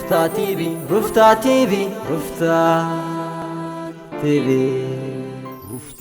ሩፍታ ቲቪ፣ ሩፍታ ቲቪ፣ ሩፍታ ቲቪ። ሩፍታ።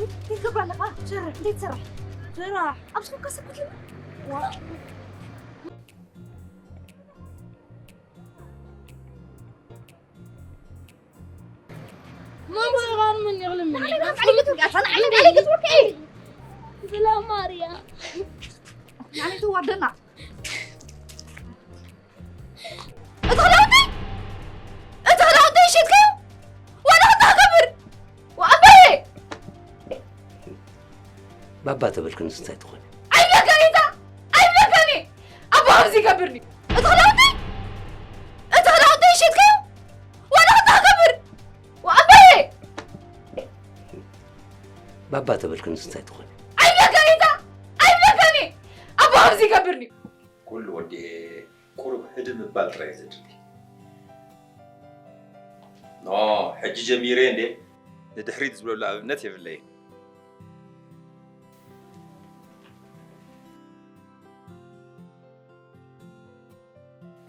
እንታይ ትገብር ኣለኻ? ስራሕ፣ እንታይ ትሰርሕ? ስራሕ። ኣብ ስራሕ ከሰኩት። ዋ። ማማ፣ ይغار مني، يغلب مني. أنا عليك تركي، أنا عليك تركي. سلام ماريا. يعني تو ودنا. ادخل أوضتي. ادخل أوضتي، شو تكلم؟ وأنا أخذ أخبر. وأبي. ባባ ተበልክንስ እንታይ ትኾኒ? ኣይብለካን ኢታ! ኣይብለካን እየ! ኣቦ ከምዚ ይገብርኒ! እቲ ክዳውንቲ! እቲ ክዳውንቲ ይሽጥክዮ! ዋላ ክታ ክገብር! ወኣበየ! ባባ ተበልክንስ እንታይ ትኾኒ? ኣይብለካን ኢታ! ኣይብለካን እየ! ኣቦ ከምዚ ይገብርኒ! ኩሉ ወዲኤ ቁሩብ ህድእ ምባል ጥራይ እዩ ዘድሊ። ኖ፣ ሕጂ ጀሚረ እንዴ? ንድሕሪት ዝብለሉ ኣብነት የብለይን።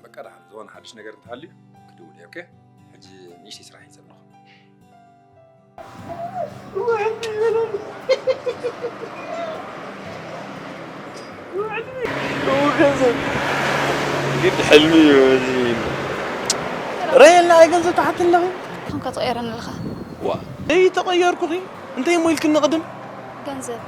በቃ ደሓን፣ ዝኾነ ሓድሽ ነገር እንተሃልዩ ክድውል እየ፣ ኦኬ? ሕጂ ንእሽተይ ስራሕ እዩ ዘለኹ። ግድ ሕልሚ እዩ እዚ። ረየልና፣ ኣይ ገንዘብ ትሓት ኣለኺ? ከምካ ትቐየረኒ ኣለኻ። ዋ። ደይ ተቐየርኩኺ? እንታይ እሞ ኢልክኒ ቅድም? ገንዘብ።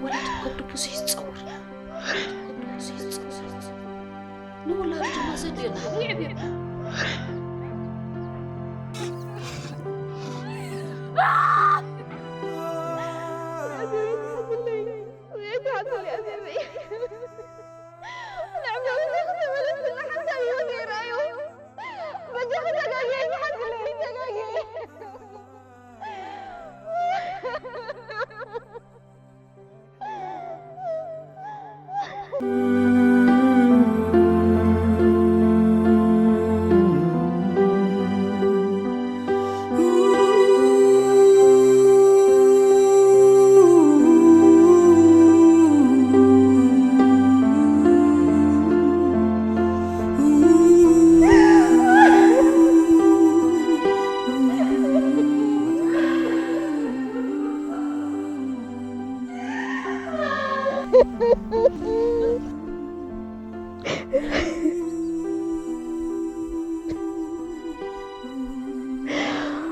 ወላዲ ከብዱ ብዙሕ ይጸውር። ከብዱ ብዙሕ ይጸውር። ንውላዱ ድማ ዘድልዮ እናሃበ የዕብዮ።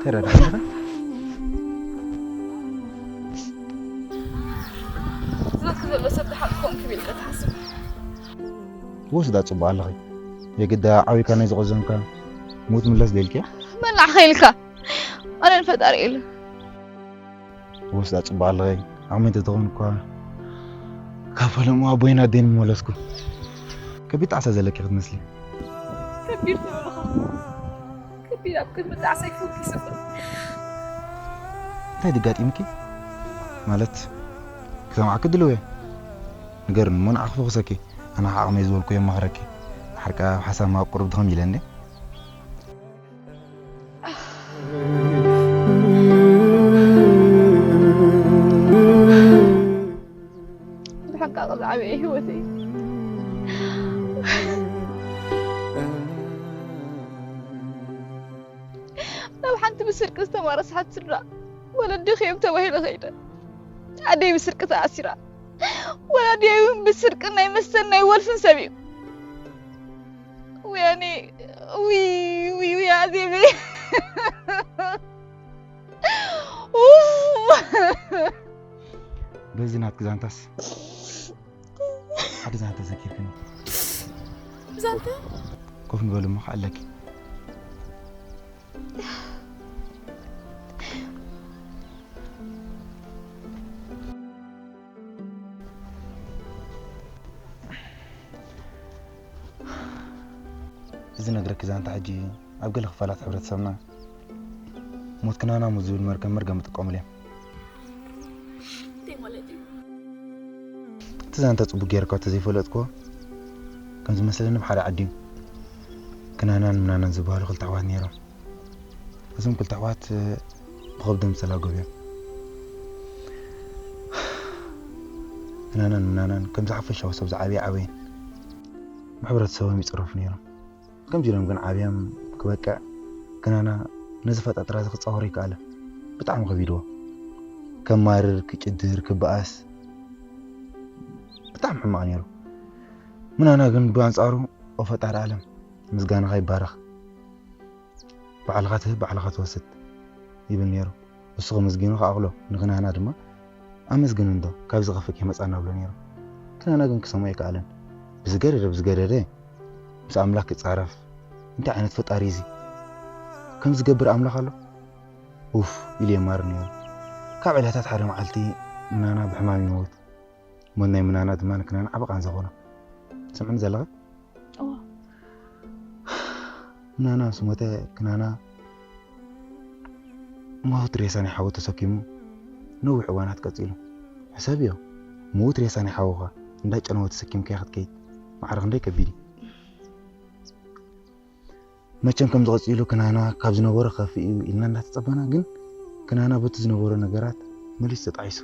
ተረዳእና። ዘሎ ሰብ ድሓን ክኾን ክብል ኢልካ ትሓስብ? ወስዳ ጽቡቕ ኣለኺ። የግዳ ዓብይካ ናይ ዝቐዘምካ ሙት ምለስ ደልኪያ? መን ንዓኻ ኢልካ? ኣነ ንፈጣሪ ኢለ። ወስዳ ጽቡቕ ኣለኺ። ዓቕሚ እንተትኾን እኳ ካብ ፈለሙ ኣቦይን ኣዴን ምመለስኩ። ከቢድ ጣዕሳ ዘለኪ ክትመስሊ። ከቢድ ትብልኻ። ከቢድ ኣብ ቅድሚ ጣዕሳይ ፈኪሱ። እንታይ ድጋጢምኪ? ማለት ክሰምዓኪ ድልው እየ። ንገርኒ እሞ ንዓኺ ፈኹሰኪ። ኣነ ዓቕመይ ዝበልኩ የማኽረኪ። ሓርቃ ኣብ ሓሳብ ማብ ቁሩብ ድኸም ኢለ እንዴ? ብሓቃ ዝዓበየ ህይወተይ ናብ ሓንቲ ብስርቂ ዝተማረስሓት ስድራ ወለዲ ከዮም ተባሂለ ከይደ ኣደይ ብስርቂ ተኣሲራ ወላዲይ እውን ብስርቂ ናይ መስተን ናይ ወልፍን ሰብ እዩ ወያኔ ውይ ውይ ውይ ኣዜበይ በዚ ናትኪ ዛንታስ ሓደ ዛንታ ዘኪርክኒ ዛንታ ኮፍ ንበሉ እሞ ከኣለኪ እዚ ነግረኪ ዛንታ ሕጂ ኣብ ገለ ክፋላት ሕብረተሰብና ሞት ክናና ሞት ዝብል መርገም መርገም ይጥቀሙሉ እዮም። እንታይ ማለት እዩ? እቲ ዛንታ ጽቡቅ ጌርካ ተዘይፈለጥክዎ ከም ዝመስለኒ ብሓደ ዓዲ እዩ። ክናናን ምናናን ዝበሃሉ ክልተ ኣሕዋት ነይሮም። እዞም ክልተ ኣሕዋት ብኸብዶም ዝተላገቡ እዮም። ክናናን ምናናን ከምዚ ሓፈሻዊ ሰብ ዝዓበየ ዓበየን ብሕብረተሰቦም ይፅረፉ ነይሮም። ከምዚ ኢሎም ግን ዓብዮም ክበቅዕ ክናና ነዚ ፈጣጥራ እዚ ክፃወሮ ይከኣለ። ብጣዕሚ ከቢድዎ። ከማርር፣ ክጭድር፣ ክበኣስ ብጣዕሚ ሕማቕ ነይሩ። ምናና ግን ብኣንፃሩ ኦ ፈጣሪ ኣለም ምስጋናኻ ይባረኽ። ባዕልኻ ትህብ ባዕልኻ ትወስድ ይብል ነይሩ። እሱ ከመስጊኑ ከኣኽሎ ንክናና ድማ ኣመስግን እንዶ ካብዚ ከፍእ ከይመፃና ብሎ ነይሩ። ክናና ግን ክሰምዖ ኣይከኣለን። ብዝገደደ ብዝገደደ ምስ ኣምላኽ ክፃረፍ እንታይ ዓይነት ፈጣሪ እዚ ከም ዝገብር ኣምላኽ ኣሎ ኡፍ ኢሉ የማር ነይሩ። ካብ ዕለታት ሓደ መዓልቲ ምናና ብሕማም ይመውት። ሞት ናይ ምናና ድማ ንክናና ዓቢ ቃንዛ ኾኖ። ትሰምዕኒ ዘለኺ? እዋ ምናና ምስ ሞተ ክናና ምዉት ሬሳ ናይ ሓዉ ተሰኪሙ ነዊሕ እዋናት ቀጺሉ። ሕሰብዮ፣ ምዉት ሬሳ ናይ ሓውኻ እንዳጨነወ ተሰኪምካዮ ክትከይድ ማዕረ ክንደይ ከቢድ እዩ። መቸም ከምዚ ቀጺሉ ክናና ካብ ዝነበሮ ክኸፍእ እዩ ኢልና እንዳተጸበና፣ ግን ክናና በቲ ዝነበሮ ነገራት መሊሱ ተጣዒሱ።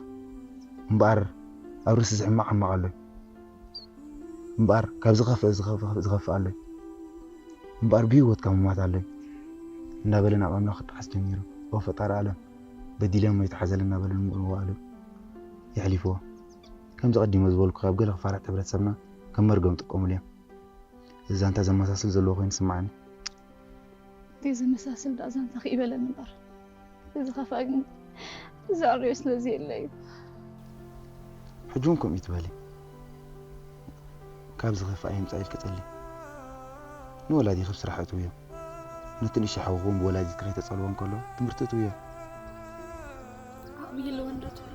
እምበኣር ኣብ ርእሲ እዚ ሕማቕ ሕማቕ ኣሎ እዩ። እምበኣር ካብ ዝኸፍእ ዝኸፍእ ዝኸፍእ ኣሎ እዩ። እምበኣር ብህይወትካ ምሟት ኣሎ እዩ። እንዳበለ ናብ ኣምላኽ ክጠዓስ ጀሚሩ። ኦ ፈጣሪ ኣለም በዲለ እሞ ይትሓዘለይ እናበለ ንምእዋእሉ የሕሊፍዎ። ከምዚ ቀዲመ ዝበልኩ ኣብ ገለ ክፋላት ሕብረተሰብና ከም መርገም ይጥቀሙሉ እዮም። እዚ ዛንታ ዘመሳስል ዘለዎ ኮይኑ ይስምዓኒ። ዘይዘመሳስል ደኣ ዛንታ ከይበለኒ እምበር እዚ ዝኸፍኣ ግን ዘዕርዮ ስለ ዘየለ እዩ። ሕጂ እውን ከምኡ ትበሊ። ካብ ዝኸፍኣ ይምፃእ ኢልኪ ፀሊ። ንወላዲኺ ኣብ ስራሕ እትውዮ። ነቲ ንእሽቶ ሓውኺ እውን ብወላዲትኪ ከይተፀልዎ እንከሎ ትምህርቲ እትውዮ። ዓቕሚ የለወን ዶ ትብል?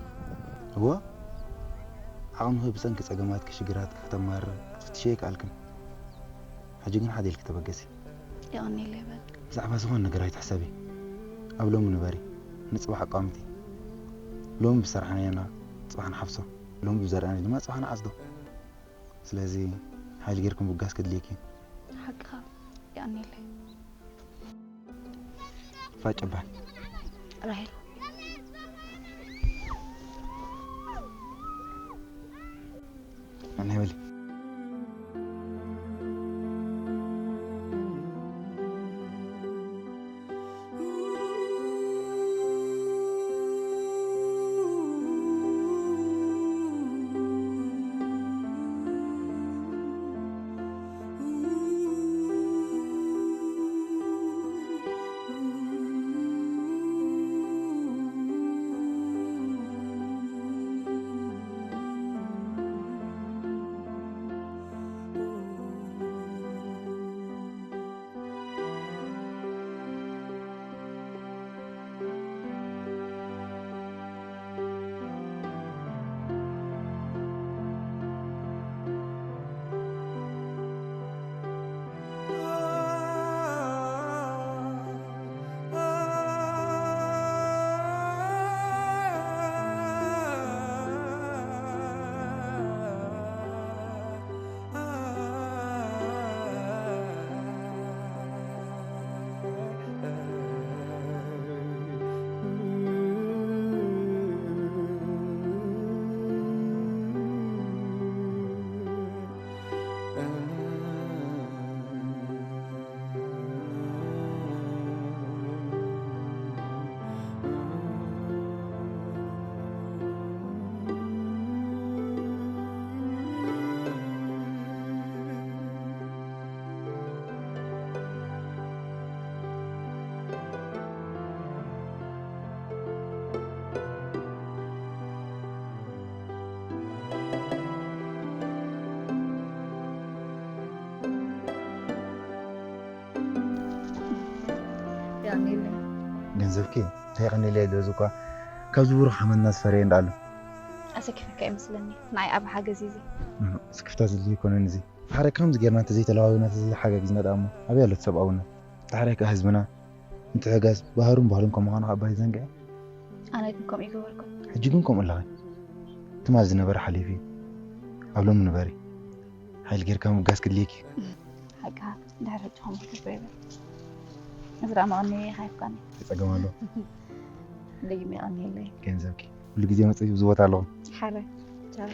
እወ፣ ዓቕምኺ ብሰንኪ ፀገማትኪ ሽግራትኪ ከተማርሪ ክትፍትሽዮ ኣይከኣልክን። ሕጂ ግን ሓደ ኢልኪ ተበገሲ። የቐንየለይ በል። ብዛዕባ ዝኾነ ነገር ኣይትሕሰቢ። ኣብ ሎሚ ንበሪ። ንፅባሕ ኣቋምቲ። ሎሚ ብዝሰርሓናዮ ኢና ፅባሕ ንሓፍሶ። ሎሚ ብዝዘራእናዮ ድማ ፅባሕ ንዓፅዶ። ስለዚ ሓይሊ ጌርኪ ምብጋስ ከድልየኪ እዩ። ሓቅኻ። የቐንየለይ። ፋጨባን ራሄል ንሕና ይበሊ። ዘብኪ እንታይ ቀኒለ ዶ ዝኳ ካብዚ ብሩኽ ሓመድና ዝፈረየ እንዳኣሉ ኣሰኪፈካ ይመስለኒ ንዓይ ኣብ ሓገዝ እዚ ስክፍታ ዝድልዩ ይኮነን እዚ ሓደ ከምዚ ጌርና እንተዘይተለዋዊና እንተዘይተሓጋጊዝና ደኣ እሞ ኣበይ ኣሎ እቲ ሰብኣውነት እቲ ሓደ ከኣ ህዝብና ምትሕጋዝ ባህሩን ባህሉን ከም ምዃኑ ካብ ባይ ዘንግዐ ኣነ ግን ከምኡ ይገበርኩ ሕጂ ግን ከምኡ ኣለኸ ትማል ዝነበረ ሓሊፉ እዩ ኣብ ሎሚ ንበሪ ሓይል ጌርካ ምብጋስ ክድልየኪ እዩ ሓቅኻ ድሕሪ ሕጂ ከምኡ ክትገብር ይብል እዚ ደኣ መቐነየ ይሃብካኒ ተጸገም ኣሎ ደጊመ የቐንየለይ ገንዘብኪ ኩሉ ግዜ መጽእ ዝቦታ ኣለኹ ሓረ ቻው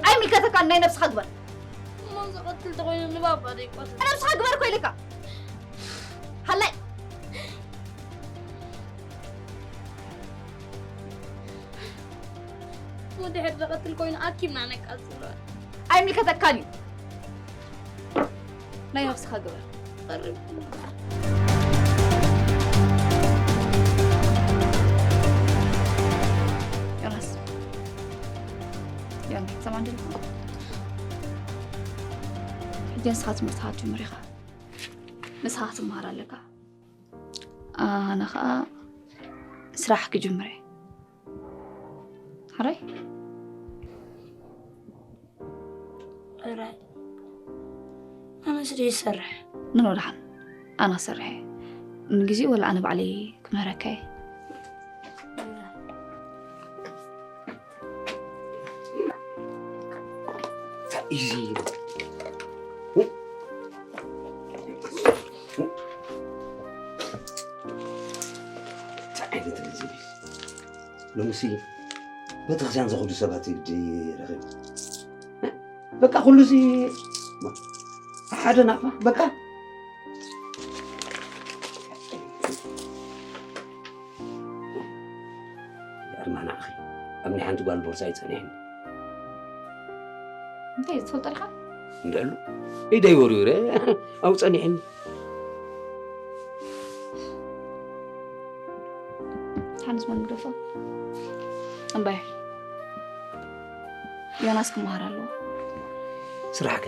ኣይምልከተካን ናይ ነብስኻ ግበር እሞ ዝቐትል ተኾይኑ ንባባ ዘይቆትል ነብስኻ ግበር እኮ ኢለካ ሃላይ ወድሕር ዝቐትል ኮይኑ ኣኪብና ነቃጽሎ ኣይምልከተካን እዩ ናይ ነብስኻ ግበር ዮናስ ዮኒ ሰማን ድልኩ ሕጂ ንስኻ ትምህርትኻ ትጅምር ኢኻ ንስኻ ክትመሃር ኣለካ ኣነ ኸዓ ስራሕ ክጅምር እየ ሕራይ ሕራይ ኣነ ስለ ይሰርሕ ንኖ ደሓን ኣነ ክሰርሕ እየ ንግዜኡ ወላ ኣነ ባዕለይ ክምህረካ እየ እንታይ እዩ እዚ? እንታይ ዓይነት ህዝቢ እዩ? ሎምሲ ቤተክርስትያን ዝኸዱ ሰባት ግዲ ረኺቡ። በቃ ኩሉ እዚ ሓደ ናቕፋ በቃ። ኣርማና ኣኺ ኣብ ናይ ሓንቲ ጓል ቦርሳ እዩ ጸኒሕኒ። እንታይ ትፈልጦ ዲኻ? እንደሉ ኢደይ ወሪውረ ኣብኡ ጸኒሕኒ። ሓንስ መን ግደፎ እምባይ ዮናስ ክመሃር ኣለዎ። ስራሕ ከ?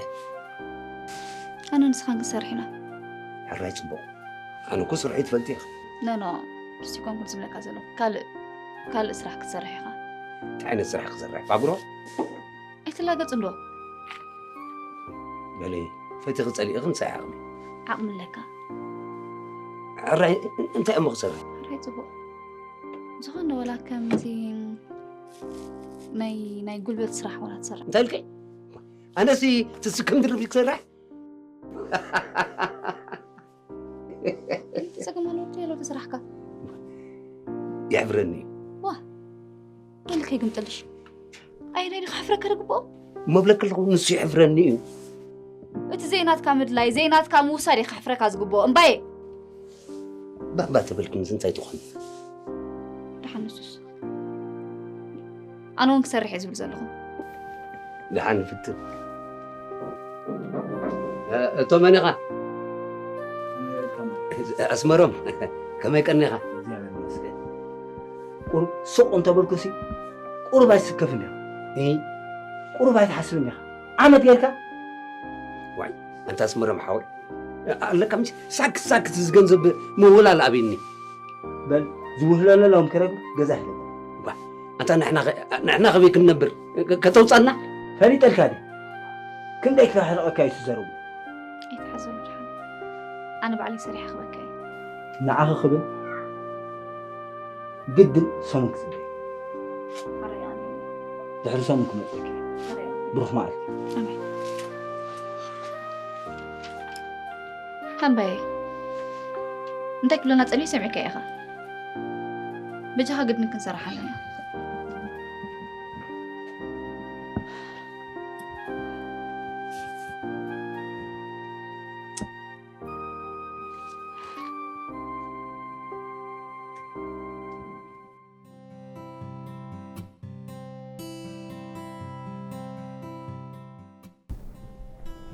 ኣነ ንስኻን ክንሰርሕ ኢና። ሕራይ ጽቡቕ። ኣነ እኮ ስርሐይ ትፈልጢ ኢኺ። ኖ ኖ ንሱ ይኮንኩን ዝብለካ ዘለኹ ካልእ ካልእ ስራሕ ክትሰርሕ ኢኻ። እንታይ ዓይነት ስራሕ ክሰርሕ? ፋብሮ? ኣይትላገጽ እንዶ። በሊ ፈቲኺ ጸሊእኺ ምሳይ ዓቕሚ። ዓቕሚ ኣለካ። ሕራይ እንታይ እሞ ክሰርሕ? ሕራይ ጽቡቕ። ዝኾነ ወላ ከምዚ ናይ ናይ ጉልበት ስራሕ ወላ ትሰርሕ። እንታይ ኢልከይ? ኣነሲ ትስክም ድርቢ ክሰርሕ? ጸገም ኣለዎ ዶ የሎ ስራሕካ የሕፍረኒ እዩ ዋ ወልከ ይግምጥልሽ ኣየናይ ዲ ክሕፍረካ ዝግብኦ መብለክ ኣለኹ ንሱ የሕፍረኒ እዩ እቲ ዘይናትካ ምድላይ ዘይናትካ ምውሳድ እዩ ክሕፍረካ ዝግብኦ እምባየ ባባ ተበልኪ ምስ እንታይ ትኾን ደሓን ንሱስ ኣነ እውን ክሰርሕ እየ ዝብል ዘለኹ። ደሓን ንፍትን። እቶ መን ኢኻ? ኣስመሮም ከመይ ቀኒኻ? ቁሩብ ሱቕ እንተበልኩሲ ቁሩብ ኣይትስከፍን ኢኻ። ቁሩብ ኣይትሓስብን ኢኻ። ዓመት ጌርካ ዋይ ኣንታ ኣስመሮም ሓወይ ኣለካ ምሽ ሳክ ሳክ ዝገንዘብ ምውላል ኣብኒ። በል ዝውህለለሎም ክረብ ገዛ ይሕለብ። ባ ኣንታ ንሕና ኸ- ንሕና ከበይ ክንነብር? ከ- ከተውፃና? ፈሊጠልካ ድዩ? ክንደይ ክሕርቐካ እዩ ዝዘረቡ? ኣይትሓዞ ድሓን። ኣነ ባዕለይ ሰሪሐ ክበካ እየ። ንዓኺ ክብል ግድን ሰሙን ክፅበ። ኣረጋኒ። ድሕሪ ሰሙን ክመፀኪ። ኣረጋኒ። ብሩኽ መዓልቲ። ኣሜን። ሃንባየ። እንታይ ክብለና ፀኒሑ ሰሚዕካ ኢኻ? በጃኻ ግድን ክንሰርሕ ኣለና።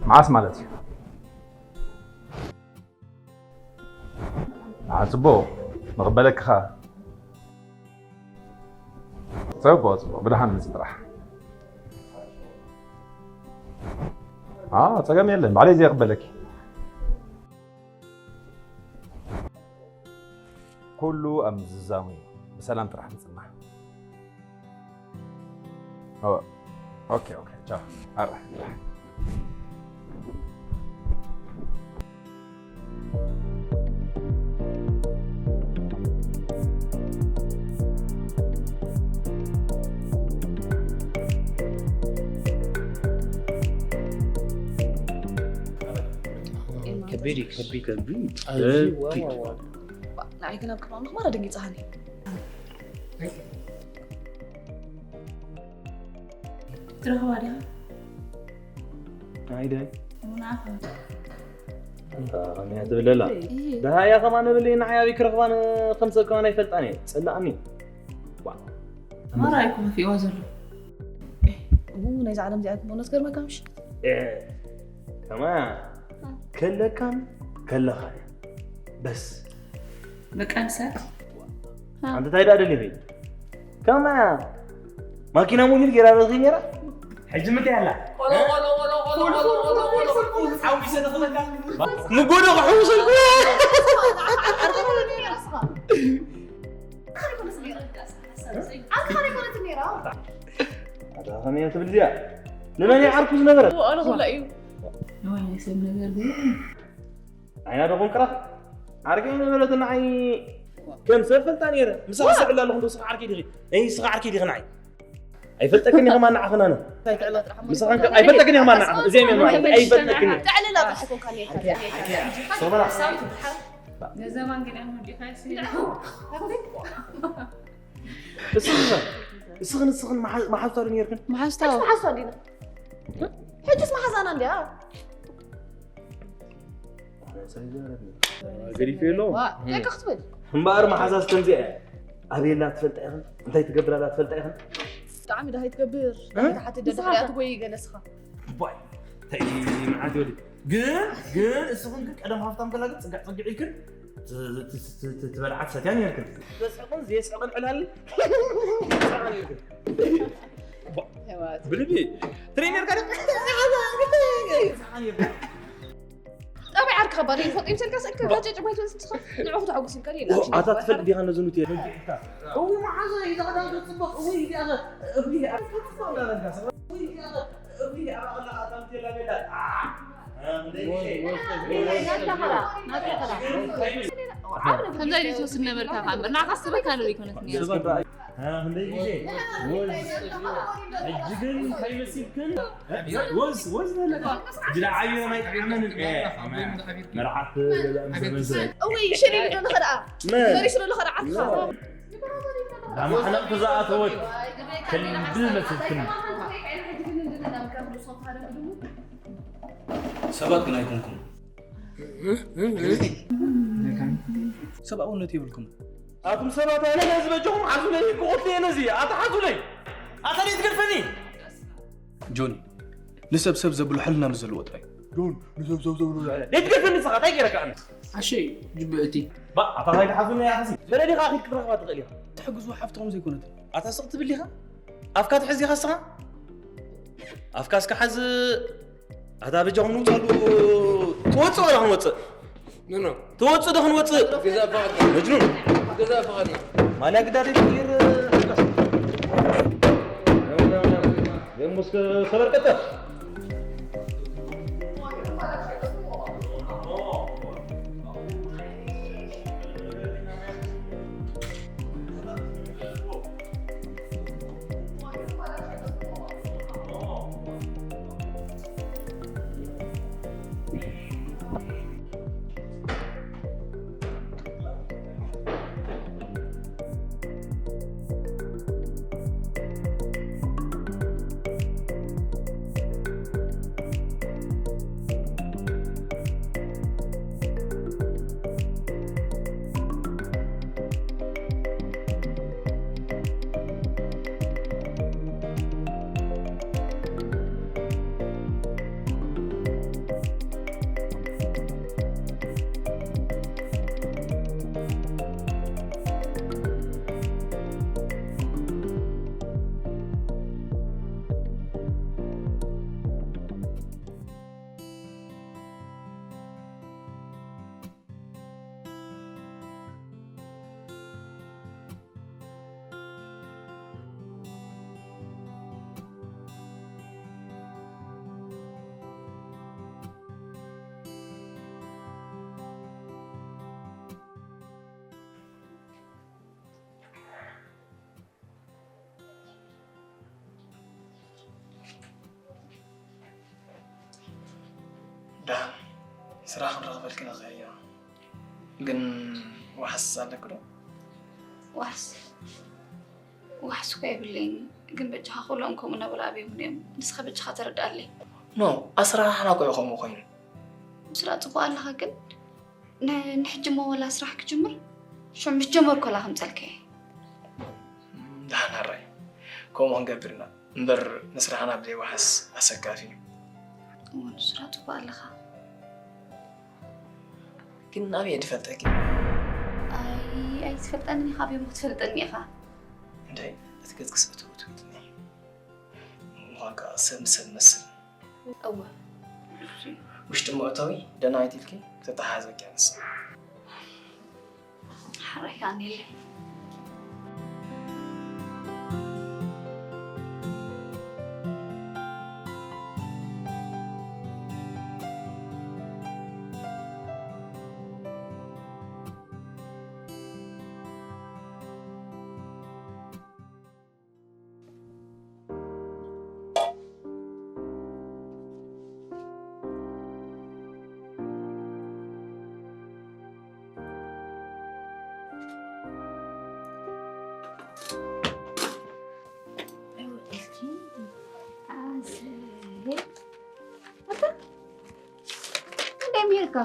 መዓስ ማለት እዩ? ንዓ ጽቡቕ ንቕበለኪ ኸኣ። ጽቡቕ፣ ጽቡቕ፣ ብደሓን ምጺ ጥራሕ። ኣዎ፣ ጸገም የለን፣ ባዕለይ እየ ዝቕበለኪ። ኩሉ ኣብ ምዝዛሙ እዩ። ብሰላም ጥራሕ ምጽናሕ። ኦ፣ ኦኬ፣ ኦኬ፣ ቻው። ኣረ። ከቢድ እዩ፣ ከቢድ። ከቢድ። ኣዝዩ፣ ከቢድ። ዋው፣ ዋው፣ ዋው። ንዓይ ግን ኣብ ቅድሚ ኣምላኽ ማራ ደንጊጽኻኒ። ትረኽባ ዲኻ? ኣይደ። ንዓኻ። ኣንታ ከመይ ትብለላ? እይ። ደሃያ ከማን ብለይ ንዓይ ኣበይ ክረኽባን ከም ሰብ ከማን ኣይፈልጣን እየ። ጸላእኒ። ዋ። ማራ ኣይኮ ከፊእዋ ዘሎ። እው፣ ናይዛ ዓለም እዚኣ እኮ ነዝገርመካ ምሽ? እ፣ ከማ ከለካን ከለኻን። በስ። በቃ ንሳ። ኣንተ ታይ ደኣ ደሊኺ? ከማ ማኪና ሙኒር ጌራ ረኺ ኔራ። ሕጂ ምንታይ ኣላ? ቆሎ፣ ቆሎ፣ ቆሎ፣ ቆሎ፣ ፉል፣ ቆሎ፣ ፉል፣ ቆሎ፣ ፉል፣ ቆሎ፣ ፉል፣ ፉል፣ ፉል፣ ፉል፣ ሓዊሰ ንኽበላ። ንጎዶ ክሕውሰልኩ። ኣታ ከመይ ትብል እዚኣ? ንመን እያ ዓርኩ ዝነበረት? ዋላ እዩ። ንዋይ ናይ ሰብ ነገር ግን ዓይና ዶ ኮንክራ? ዓርከይ ነበረት ንዓይ ከም ሰብ ፈልጣ ነይረ። ምሳኻ ስዕል ኣለኹ እንዶ ስኻ ዓርከይ ዲኺ? እይ ስኻ ዓርከይ ዲኺ ንዓይ? ኣይፈልጠክን ኢኻ ማን ንዓኽን ኣነ። ምሳኻ እንከ ኣይፈልጠክን ኢኻ ማን ንዓኽን? እዚኦም እዮም ንዓይ። ኣይፈልጠክን። ጥዕልላ ጥራሕ ኮንካ ነይርካ። ሶበራ። ነዘማን ግን ኣሁን ዲኻ እስኺ። እስኽን እስኽን መሓ- መሓዝታ ዶ ነይርክን? መሓዝታ። መሓዝታ እንዲና። ሕጅስ መሓዛና እንዲያ። ገዲፈ የሎ። ዋ፣ ደቂ ክትብል። እምበኣር መሓዛስ ከምዚኣ እያ። ኣበየላ ትፈልጣ ኢኽን? እንታይ ትገብራላ ትፈልጣ ኢኽን? ብጣዕሚ ደሃይ ትገብር። እ? ደሃይ ትሓትት ንስኻ ደድሕሪኣ ከ? ትጎይ ገለ እስኻ። እባይ፣ እንታይ መዓት ይወዲ። ግን፣ ግን እስኽን ግን ቀደም ሃፍታም ከላ ግን ጽጋዕ ጽግዕ ኢልክን ት-፣ ት-፣ ት-፣ ት-፣ ትበልዓ ትሰትያ ነይርክን። ዘስሕቕን ዘየስሕቕን ዕላል ትሰምዓ ነይርክን። ባ-፣ ሰባት። ብልቢ ትርኢ ነርካ ዶ? ጠባይ ዓርክኻ ባዶ ይፈጥ ይምሰልካ፣ ስእልካ ጋጨጭ ማይ ትወስድ ንስኻ፣ ንዕኡ ክተሐጉስ ኢልካ ዶ ኢላ? ኣታ ትፈልጥ ዲኻ ነዚ ኑት እየ ረጊዕካ? እዊ መሓዛ እዩ፣ እዛ ክዳን ክትጽብቕ፣ እዊ እዚኣ ኸ፣ እዊ ኣብ ክትጽብቕ እንዳበልካ፣ እዊ እዚኣ ኸ፣ እዊ ኣብ ኣቕላ ኣታም ቴላ ቤላ። ኣ፣ እ፣ ክንደይ ግዜ? ናትካ ኸላ፣ ናትካ ኸላ። ከምዛ ኢሉ ትወስድ ነበርካ ኸኣ እምበር፣ ንዓኻ ዝስበካ ዶ ይኮነት ነይሩ? ስበካ። እ፣ ክንደይ ግዜ? ወዝ፣ ሕጂ ግን እንታይ መሲልክን? ወዝ፣ ወዝ በለካ። ጅዳ ዓቢረ ማይ ጠዓመን፣ እ፣ መርዓት፣ እ፣ ዘመን ስለ። እውይ፣ ሸሪሩ ዶ ንኸድኣ? መን? ፈሪሱ ዶ ንኸድኣ ዓርክኻ? ዳማ ሓለቕቲ ዝኣተወት ከልቢ መሲልክን። ሰባት ግን ኣይኮንኩም። ሰብኣውነት የብልኩም። ኣቱም ሰባት፣ ኣነ ነዚ በጃኹም ሓዙለይ፣ ክቐትለየ ነዚ፣ ኣታ ሓዙለይ። ኣታ ደይ ትገድፈኒ? ጆኒ፣ ንሰብ ሰብ ዘብሎ ሕልና ምስ ዘለዎ ጥራይ። ጆን፣ ንሰብ ሰብ ዘብሎ ሕልና። ደይ ትገድፈኒ ንስኻ፣ እንታይ ገይረካ ኣነ? ዓሸይ፣ ጅብዕቲ። ባ፣ ኣታ ኻይድ ሓዙለይ፣ ኣታ ሲ። በረዲኻ ኣኺድ ክትረኽባ ትኽእል ኢኻ። ትሕግዝዋ ሓፍትኹም ዘይኮነት። ኣታ ስቕ ትብል ኢኻ? ኣፍካ ትሕዝ ኢኻ ንስኻ? ኣፍካ እስከ ሓዝ። ኣታ በጃኹም ንውጻሉ። ትወፅእ ዋላ ክንወፅእ? ኖ፣ ኖ። ትወፅእ ዶ ክንወፅእ? ገዛ ፈቓድ። መጅኑን። ገዛ ፈቓድ። ማልያ ግዳድ ይር። የሙስ ሰበር ቀጠር። ደሓን ስራሕ ክንረኽበልኪ ንኽእል ኢና። ግን ዋሕስ ኣለኪ ዶ? ዋሕስ? ዋሕስ እኮ የብለይን። ግን በጃኻ ኩሎም ከምኡ ነብላ ኣብዮም እዮም። ንስኻ በጃኻ ተረድኣለይ። ኖ፣ ኣስራሕና እኮ እዩ ከምኡ ኮይኑ። ስራ ጽቡቕ ኣለኻ ግን ን-፣ ንሕጂ እሞ ወላ ስራሕ ክጅምር? ሽዑ ምስ ጀመርኩ ወላ ከምጸልከ እየ። ደሓን ኣራይ። ከምኡ ክንገብር ኢና። እምበር ንስራሕና ብዘይ ዋሕስ ኣሰካፊ እዩ። እወ፣ ንሱ ራ ጽቡቕ ኣለኻ። ግን ናበይ እየ ድፈልጠኪ? ኣይ፣ ኣይትፈልጠንን ኢኻ፣ ኣበይ እሞ ክትፈልጠኒ ኢኻ? እንድዒ፣ እቲ ገጽኪስ እትው ትብልኒ። ምዃን ከኣ ሰብ ንሰብ መስል። እወ። ውሽጢ መእተዊ ደናይት ኢልኪ ተተሓዘኪ ኣንሳ። ሓራይ ከኣ ኔለ። ኣታ እንታይ ሜርካ?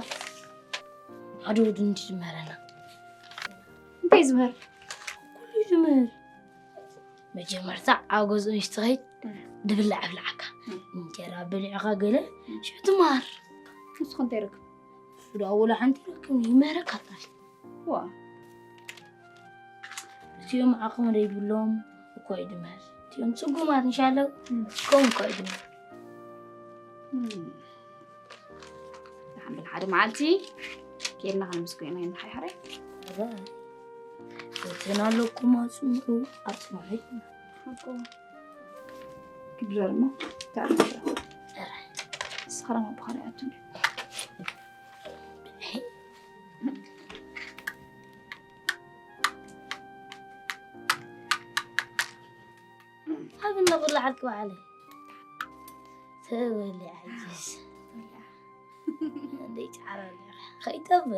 ሓደ ወዲ እንዲ ዝምህረና። እንታይ ዝምህር? ኩሉ ዝምህር። መጀመርታ ኣብ ገዝኡ ምስ ትኸይድ እም። ድብላዕ ኣብልዓካ። እም። እንጀራ በሊዕኻ ገለ እም። ሽዑ ትመሃር። ንስኹም እንታይ ይረክብ? እሱ ደኣ ወላ ሓንቲ ይረክብ፣ ይምህረካ ጥራይ። ዋ። እቲኦም ዓቕሚ ዘይብሎም እኮ እዩ ድምህር። እቲኦም ጽጉማት እንሻለው እም። ከምኡ እኮ እዩ ድምህር። እም። ደሓን በል፣ ሓደ መዓልቲ ኬድና ከነመስግኖ ኢና፣ ሓራይ። እረ፣ ፈተና ኣለኩም፣ ኣጽንዑ፣ ኣጽንዑ። ሓቁ። ክድረር እሞ፣ እንታይ ኣሎ? እረ። ንስኻ ደማ ብኸመይ ኣቱኒ? ኣብ እናብላዕ ዓልኪ በዓለይ። ተበሊ ዓጅስ። እንደይ ጫራ ኣለኻ። ከይተበ።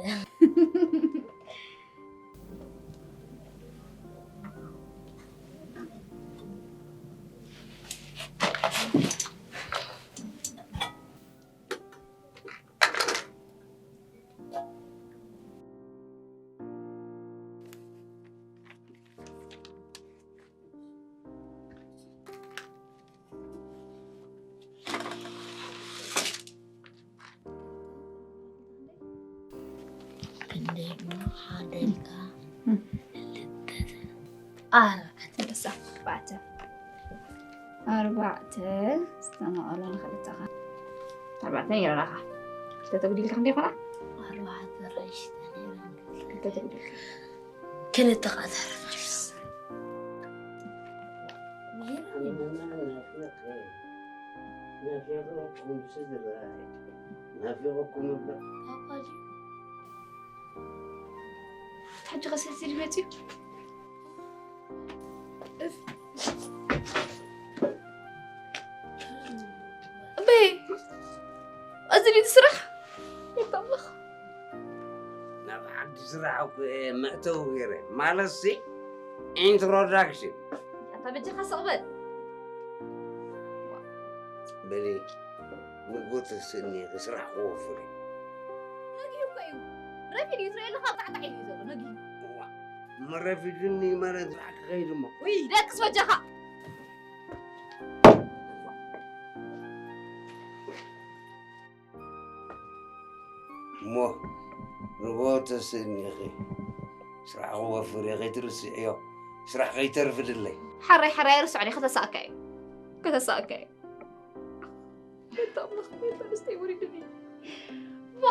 ክንደይ እሞ ሓደ ኢልካ? እም። ክልተ፣ ኣርባዕተ። ደሳ፣ ኣርባዕተ። ኣርባዕተ ዝተመቐሎ ንኽልተኻ። ኣርባዕተ ይረዳኻ። ተተጉዲልካ ክንደይ ይኾና? ኣርባዕተ ራይሽ ተተጉዲልካ ክልተ ቃተር ፋርስ ናፊቕኩም ስድራይ ናፊቕኩም እባ ሕጂ ከሰልሲ ድመፅዩ እበይ እዚ ድዩ ስራሕ ይታምኽ ናብ ዓዲ ስራሕ እኮ እየ መእተዊ ገይረ ማለት ሲ ኢንትሮዳክሽን ኣታ በጃኻ ስቕ በል በሊ ንጎተ ስእኒ ስራሕ ክወፍር እዩ ነጊሁ እኮ እዩ ረፊድ እዩ ትሪኦ ኣለኻ ጣዕጣዕ ኢሉ እዩ ዘሎ ነጊሁ እዋ፣ መረፊድኒ ማለት ስራሕ ክኸይድ እሞ ውይ ደቅስ በጃኻ እሞ ንጎተ ስእኒ ኢኺ ስራሕ ክወፍር እየ ከይትርስዕዮ ስራሕ ከይተርፍድለይ ሓራይ ሓራይ ኣይርስዖን እየ ከተሳእካ እዩ ከተሳእካ እዩ ቤታ ኣምላኽ ቤታ ደስተይ ወሪድኒ ሞ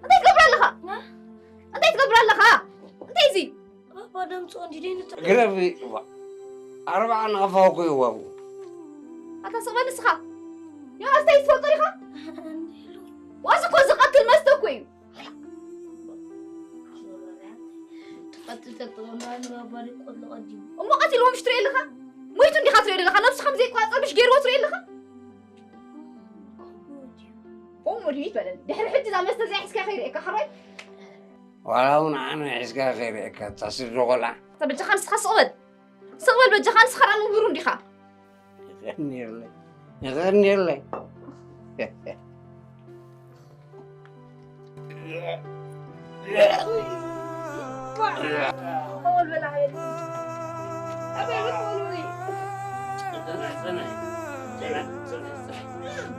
እንታይ ትገብር ኣለኻ እንታይ ትገብር ኣለኻ እንታይ እዚ ባባ ደምፅኦ እንዲደ ንትዕ ግረፊ እዋ ኣርባዓ ናፋ እኮ ይዋቡ ኣታ ስቕ በል ንስኻ ዮናስ እንታይ ትፈልጦ ኢኻ ዋዚ እኮ ዝቐትል መስተ እኮ እዩ ትቐትል ተጥቕምና ንባባ ቆሎ ቀዲሙ እሞ ቀቲልዎ ምሽ ትሪኦ ኣለኻ ሞይቱ እንዲኻ ትሪኦ ዘለኻ ነብሱ ከም ዘይቆፃፀር ምሽ ገይርዎ ትሪኦ ኣለኻ ከምኡ ድዩ በለኒ ድሕሪ ሕጂ እዛ መስተ እዚኣ ሒዝካ ከይርእየካ ሓራይ ዋላ እውን ኣነ ሒዝካ ከይርእየካ እታ ስዶ ቆልዓ እታ በጃኻ ንስኻ ስቕ በል ስቕ በል በጃኻ ንስኻ ደኣ ምሁር እንዲኻ ይቐንየለይ ይቐንየለይ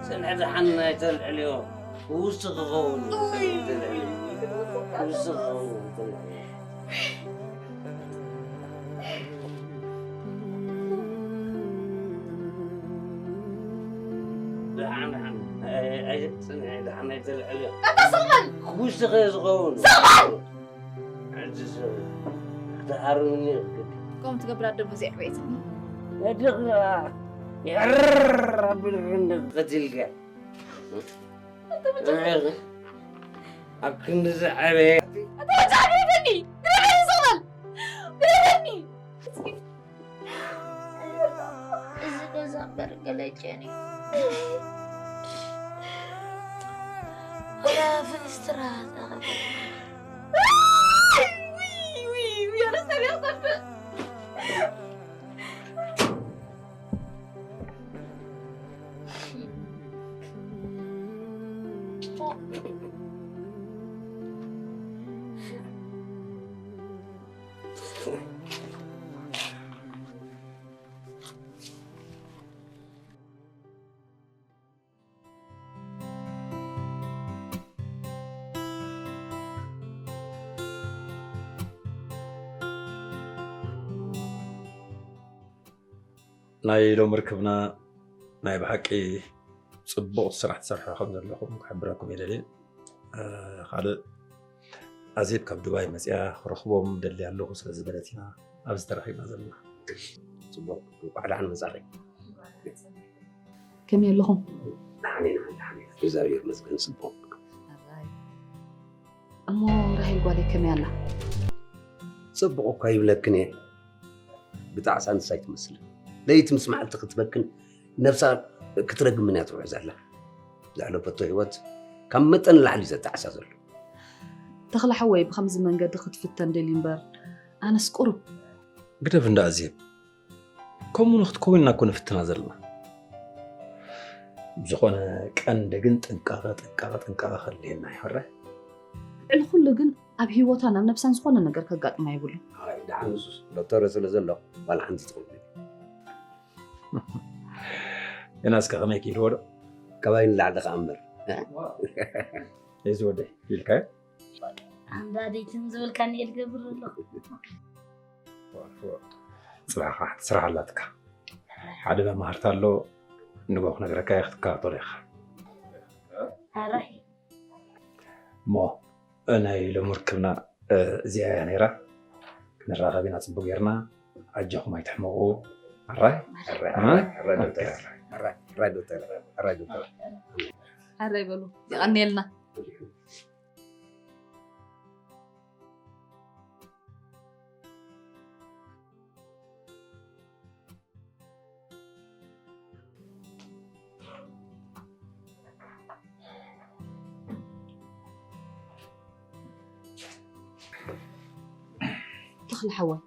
ጽንሕ ደሓን ናይ ተልዕልዮ ውስቲ ክኸውን ውስቲ ክኸውን ተልዕልዮ ደሓን ደሓን ጽንሕ ደሓን ናይ ተልዕልዮ ኣታ ስቕ በል ውስቲ ከዝኸውን ስቕ በል ሕጂ ሰብ ክትሃርምኒ ይኽእል ከምኡ ትገብር ኣደ ብዙሕ ዕቤት ነድኻ ይዕር ኣቢልክ እንደ ቀቲልካ ኣብ ክንዲ ዝዓበየ ኣታ ወጃ ግረፈኒ ግረፈኒ ስቕ በል ግረፈኒ እዚ ገዛ እምበር ገለጨኒ ፍንስትራ ናይ ሎም ርክብና ናይ ብሓቂ ጽቡቕ ስራሕ ትሰርሑ ከም ዘለኹም ክሕብረኩም ይደሊ። ካልእ ኣዜብ ካብ ዱባይ መጽያ ክረኽቦም ደሊ ኣለኹ ስለ ዝበለት ኢና ኣብዚ ተራኺብና ዘለና። ጽቡቕ እንኳዕ ደሓን መጻኺ። ከመይ ኣለኹም? ደሓን ኢና ደሓን ኢና እግዚኣብሔር ይመስገን ጽቡቕ። እሞ ራሄል ጓለይ ከመይ ኣላ? ጽቡቕ እኳ ይብለክን እየ ብጣዕሳ ንሳ ኣይትመስልን ለይቲ ምስ መዓልቲ ክትበክን ነብሳ ክትረግምን እያ ትውዕል ዘላ ዘሕለፈቶ ህይወት ካብ መጠን ንላዕሊ እዩ ዘጣዕሳ ዘሎ ተኽለ ሓወይ ብኸምዚ መንገዲ ክትፍተን ደልዩ እምበር ኣነስ ቁሩብ ግደፍ እንዳ ኣዜብ ከምኡ ንክትከውን ኢና እኮ ንፍትና ዘለና ዝኾነ ቀንዲ ግን ጥንቃቐ ጥንቃቐ ጥንቃቐ ከድልየና ይሕረ ልዕሊ ኩሉ ግን ኣብ ህይወታን ኣብ ነብሳን ዝኾነ ነገር ከጋጥማ የብሉን ደሓን ንሱስ ዶክተር ስለ ዘሎ ባል ሓንቲ ትኸውን ገና እስከ ከመይ ክኢልዎ ዶ? ካባይ ንላዕሊ ከኣ እምበር። እዚ ወደይ ኢልካዮ? ኣንዳዲትን ዝብልካኒ እየ ዝገብር ዘለኹ። ጽባሕ ከዓ ሓንቲ ስራሕ ኣላትካ። ሓደ መማህርታ ኣሎ፣ ንጎ ክነግረካ እየ፣ ክትከታተሎ ኢኻ። ኣራይ እሞ ናይ ሎሚ ርክብና እዚኣ እያ ነይራ። ክንራኸብ ኢና ጽቡቅ ጌርና። ኣጆኹም ኣይትሕመቑ። ኣራይ ኣራይ ዶክተር፣ ኣራይ ዶክተር፣ ኣራይ ዶክተር። ኣራይ በሉ፣ የቐንየልና። ተኽለ ሓወይ፣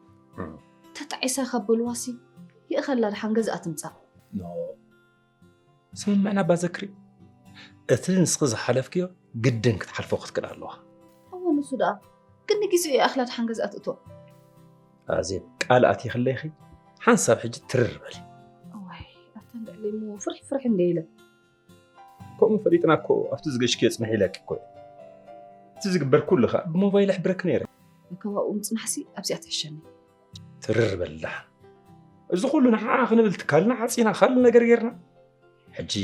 ተጣዒሳ ካብ በልዋሲ ይእኸላ ድሓን ገዝኣ ትምጻእ። ስምምዕና ኣባ ዘክሪ፣ እቲ ንስኺ ዝሓለፍክዮ ግድን ክትሓልፎ ክትክእል ኣለዋ። እወ ንሱ ደኣ ግን ንግዜኡ ይኣኽላ ድሓን ገዝኣ ትእቶ። ኣዜብ፣ ቃል ኣትይክለይኺ ሓንሳብ ሕጂ ትርር በሊ። እዋይ ኣብተን ልዕሊ እሞ ፍርሕ ፍርሕ እንደ ኢለ። ከምኡ ፈሊጥና እኮ ኣብቲ ዝገሽክዮ ጽንሕ ኢለኪ እኮ። እቲ ዝግበር ኩሉ ኸኣ ብሞባይል ኣሕብረኪ ነይረ። ካብኡ ምጽናሕሲ ኣብዚኣ ትሕሸኒ። ትርር በልዳ። እዚ ኩሉ ንዓኣ ክንብል ትካልና ዓጺና ካልእ ነገር ጌርና። ሕጂ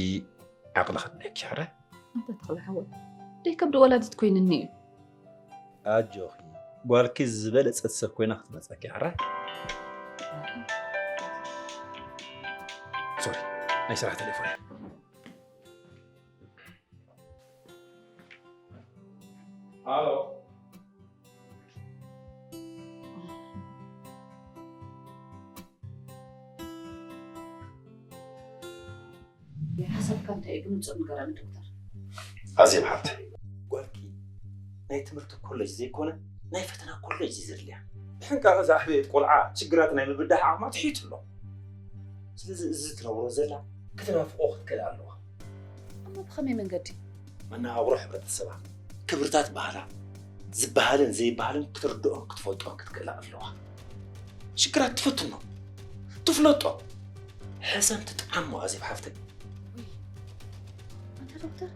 ዓቕሊ ከድልየኪ ሕረ። ኣንታ ተኽለ ሓወይ ደይ ከብዲ ወላዲት ኮይንኒ እዩ። ኣጆኺ ጓልኪ ዝበለጸት ሰብ ኮይና ክትመጸኪ ሕረ። ሶሪ ናይ ስራሕ ቴሌፎን። ሃሎ። ሓሳብካ እንታይ እዩ ብንጹር ንገረኒ ዶክተር። ኣዜብ ሓብተይ፣ ጓልኪ ናይ ትምህርቲ ኮሌጅ ዘይኮነ ናይ ፈተና ኮሌጅ እዩ ዘድልያ። ብሕንቃቐ ዝዓበየት ቆልዓ ሽግራት ናይ ምብዳህ ዓቕማ ትሒቱ ኣሎ። ስለዚ እዚ ትነብሮ ዘላ ክትናፍቆ ክትክእል ኣለዋ። እሞ ብኸመይ መንገዲ? መነባብሮ ሕብረተሰባ፣ ክብርታት ባህላ፣ ዝበሃልን ዘይበሃልን ክትርድኦን ክትፈልጦን ክትክእላ ኣለዋ። ሽግራት ትፍትኖ፣ ትፍለጦ፣ ሕሰም ትጥዓሞ ኣዜብ ሓፍተይ። ኣንታ ዶክተር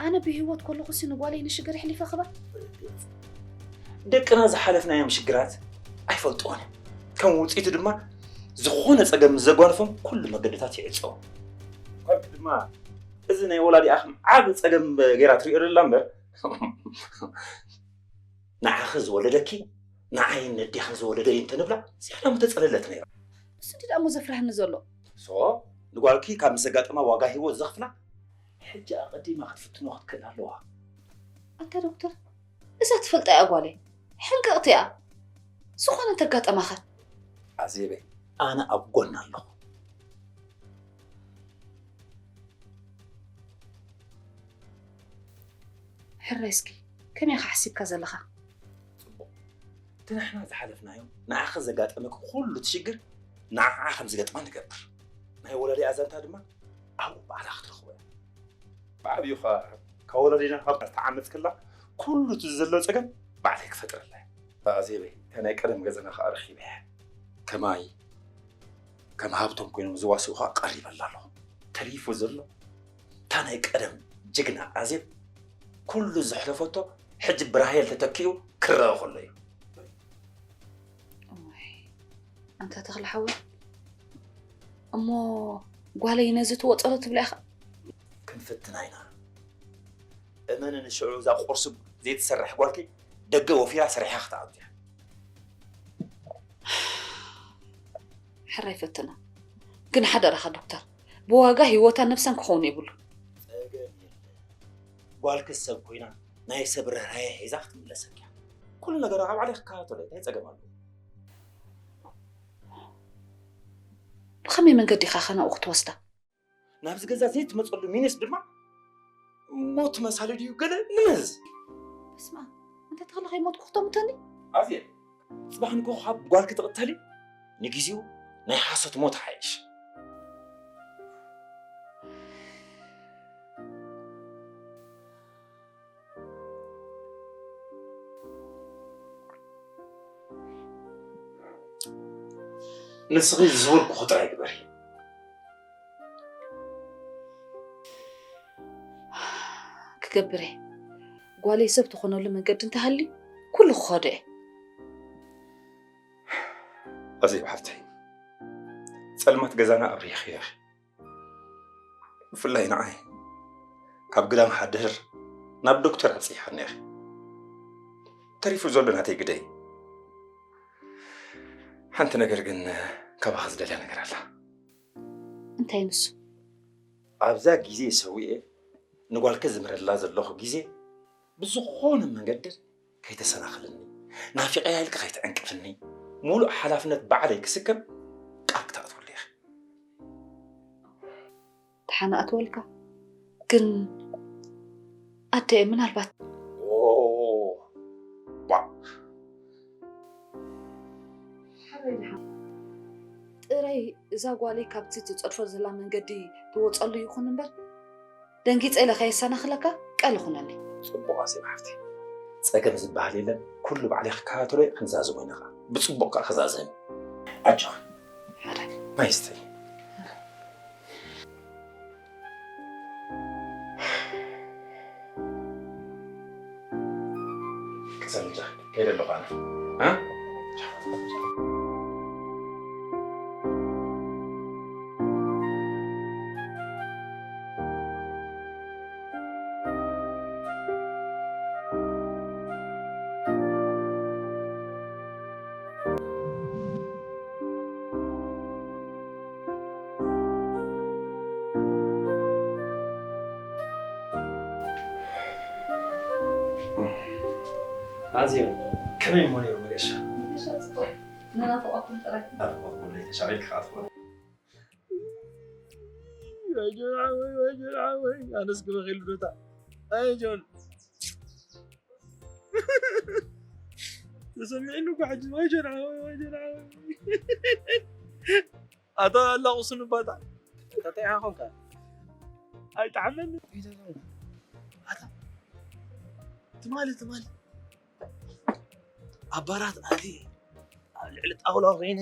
ኣነ ብህይወት ከለኹሲ ንጓለይ ንሽግር ይሕሊፈ ክባ? ደቅና ዝሓለፍናዮም ሽግራት ኣይፈልጥዎን እዮም። ከም ውፅኢቱ ድማ ዝኾነ ፀገም ምስ ዘጓንፎም ኩሉ መገድታት ይዕፀው። ኳልክ ድማ እዚ ናይ ወላዲኣ ከም ዓብ ፀገም ገይራ ትሪኦ ደላ እምበር ንዓኺ ዝወለደኪ ንዓይን ነዴኽን ዝወለደ እዩ እንተንብላ ዝያዳ ምተፀለለት ነይራ። ንሱ እንዲ ደኣ እሞ ዘፍርሃኒ ዘሎ። ሶ ንጓልኪ ካብ ምስ ዘጋጠማ ዋጋ ህይወት ዘኽፍላ ሕጂ ኣቐዲማ ክትፍትኖ ክትክእል ኣለዋ። ኣንታ ዶክተር እዛ ትፈልጣ እያ ጓለይ ሕንቅቕቲ እያ። ዝኾነ እንተጋጠማኸ? ኣዜበይ ኣነ ኣብ ጎና ኣለኹ። ሕራይ እስኪ ከመይ ኢኻ ሓሲብካ ዘለኻ? ፅቡቕ እቲ ንሕና ዝሓለፍናዮ ንዓኺ ዘጋጠመኪ ኩሉ እቲ ሽግር ንዓዓ ከም ዝገጥማ ንገብር። ናይ ወላዲኣ ዛንታ ድማ ኣብኡ ባዕላ ክትረኽቦ እያ። ብዓብዩ ኸዓ ካብ ወላዲና ካብ ተዓመፅክላ ኩሉ እቲ ዘሎ ፀገም ባዕለይ ክፈጥረላ እየ። ኣዜበይ እታ ናይ ቀደም ገዛና ኸዓ ረኺበያ። ከማይ ከም ሃብቶም ኮይኖም ዝዋስኡ ኸዓ ቀሪበላ ኣለኹ። ተሪፉ ዘሎ እታ ናይ ቀደም ጅግና ኣዜብ ኩሉ ዘሕለፈቶ ሕጂ ብራሄል ተተኪኡ ክረአ ከሎ እዩ። ኣንታ ተኽለ ሓወይ እሞ ጓለይ ነዚ ትወፀሎ ትብላ ኢኻ? ክንፍትና ኢና። እመንኒ ሽዑ እዛ ቁርሲ ዘይትሰርሕ ጓልኪ ደገ ወፊራ ሰሪሓ ክትኣቱ እያ። ሕራይ ፈትና ግን ሓደራኻ ዶክተር ብዋጋ ህይወታን ነብሳን ክኸውን የብሉ። ፀገም የለ ጓልኪ ሰብ ኮይና ናይ ሰብ ርህራሄ ሒዛ ክትምለሰኪ እያ። ኩሉ ነገር ኣብ ባዕለይ ክከታተሎ እንታይ ፀገም ኣለዎ? ብኸመይ መንገዲ ኢኻ ከ ናብኡ ክትወስዳ? ናብዚ ገዛ ዘይትመፀሉ ሚንስ ድማ ሞት መሳሊ ድዩ ገለ ንምዝ በስመ ኣብ እንተ ተኽለ ከይሞትኩ ክተምተኒ። ኣዜ ፅባሕ ንግሆ ካብ ጓልኪ ትቕተሊ ንግዜኡ ናይ ሓሶት ሞት ሓይሽ። ንስኺ ዝበልኩ ጥራይ ግበሪ። ክገብር እየ። ጓለይ ሰብ ትኾነሉ መንገዲ እንተሃልዩ ኩሉ ክኸዶ እየ። ኣዜብ ሓፍተይ፣ ጸልማት ገዛና ኣብሪኽዮ ኢኺ። ብፍላይ ንዓይ ካብ ግዳም ሓደር ናብ ዶክተር ኣብጺሓኒ ኢኺ። ተሪፉ ዘሎ ናተይ ግደ እዩ። ሓንቲ ነገር ግን ካባኺ ዝደልያ ነገር ኣላ። እንታይ ንሱ? ኣብዛ ግዜ ሰዊኤ ንጓልከ ዝምረላ ዘለኹ ግዜ ብዝኾነ መንገዲ ከይተሰናኽልኒ፣ ናፊቐያ ኢልካ ከይትዕንቅፍኒ፣ ሙሉእ ሓላፍነት ባዕለይ ክስከም ቃል ክትኣትወሉ ኢኺ። ደሓን ኣትወልካ። ግን ኣደ ምናልባት ኦ፣ ዋ። ጥራይ እዛ ጓለይ ካብቲ ትጸድፎ ዘላ መንገዲ ትወጸሉ ይኹን እምበር፣ ደንጊጸ ኢለ ከየሰናኽለካ ቃል ይኹነኒ። ጽቡቕ ኣዜብ ሓፍተይ፣ ጸገም ዝበሃል የለን። ኩሉ ባዕለይ ክከታተሎ እየ፣ ክንዛዝሞ ኢና ኸኣ። ብጽቡቕ ከኣ ክዛዘም። ኣጆኺ። ሓራይ። ማይ ስተይ። ክሰልጃ ከይደ ኣለኹ ኣነ። እ? ኣዝዩ ከመይ እሞ ነይሩ መገሻ? መገሻ ጽቡቕ። ንናፍቖትኩም ጥራይ። ናፍቖትኩም ለይተሻቒልካ ከኣ ትኾኑ። ኣጆን ሓወይ፣ ኣጆን ሓወይ፣ ኣነስ ክበኺ ልዶታ። ኣጆን። ተሰሚዕኒ እኮ ሕጂ፣ ኣጆን ሓወይ፣ ኣጆን ሓወይ። ኣታ ኣላቑስኒ ባታ። እንታይ ኢኻ ኾንካ? ኣይጠዓመኒ። ኣታ ትማሊ፣ ትማሊ ኣብ ባራት ኣትየ ኣብ ልዕሊ ጣውላ ኮይነ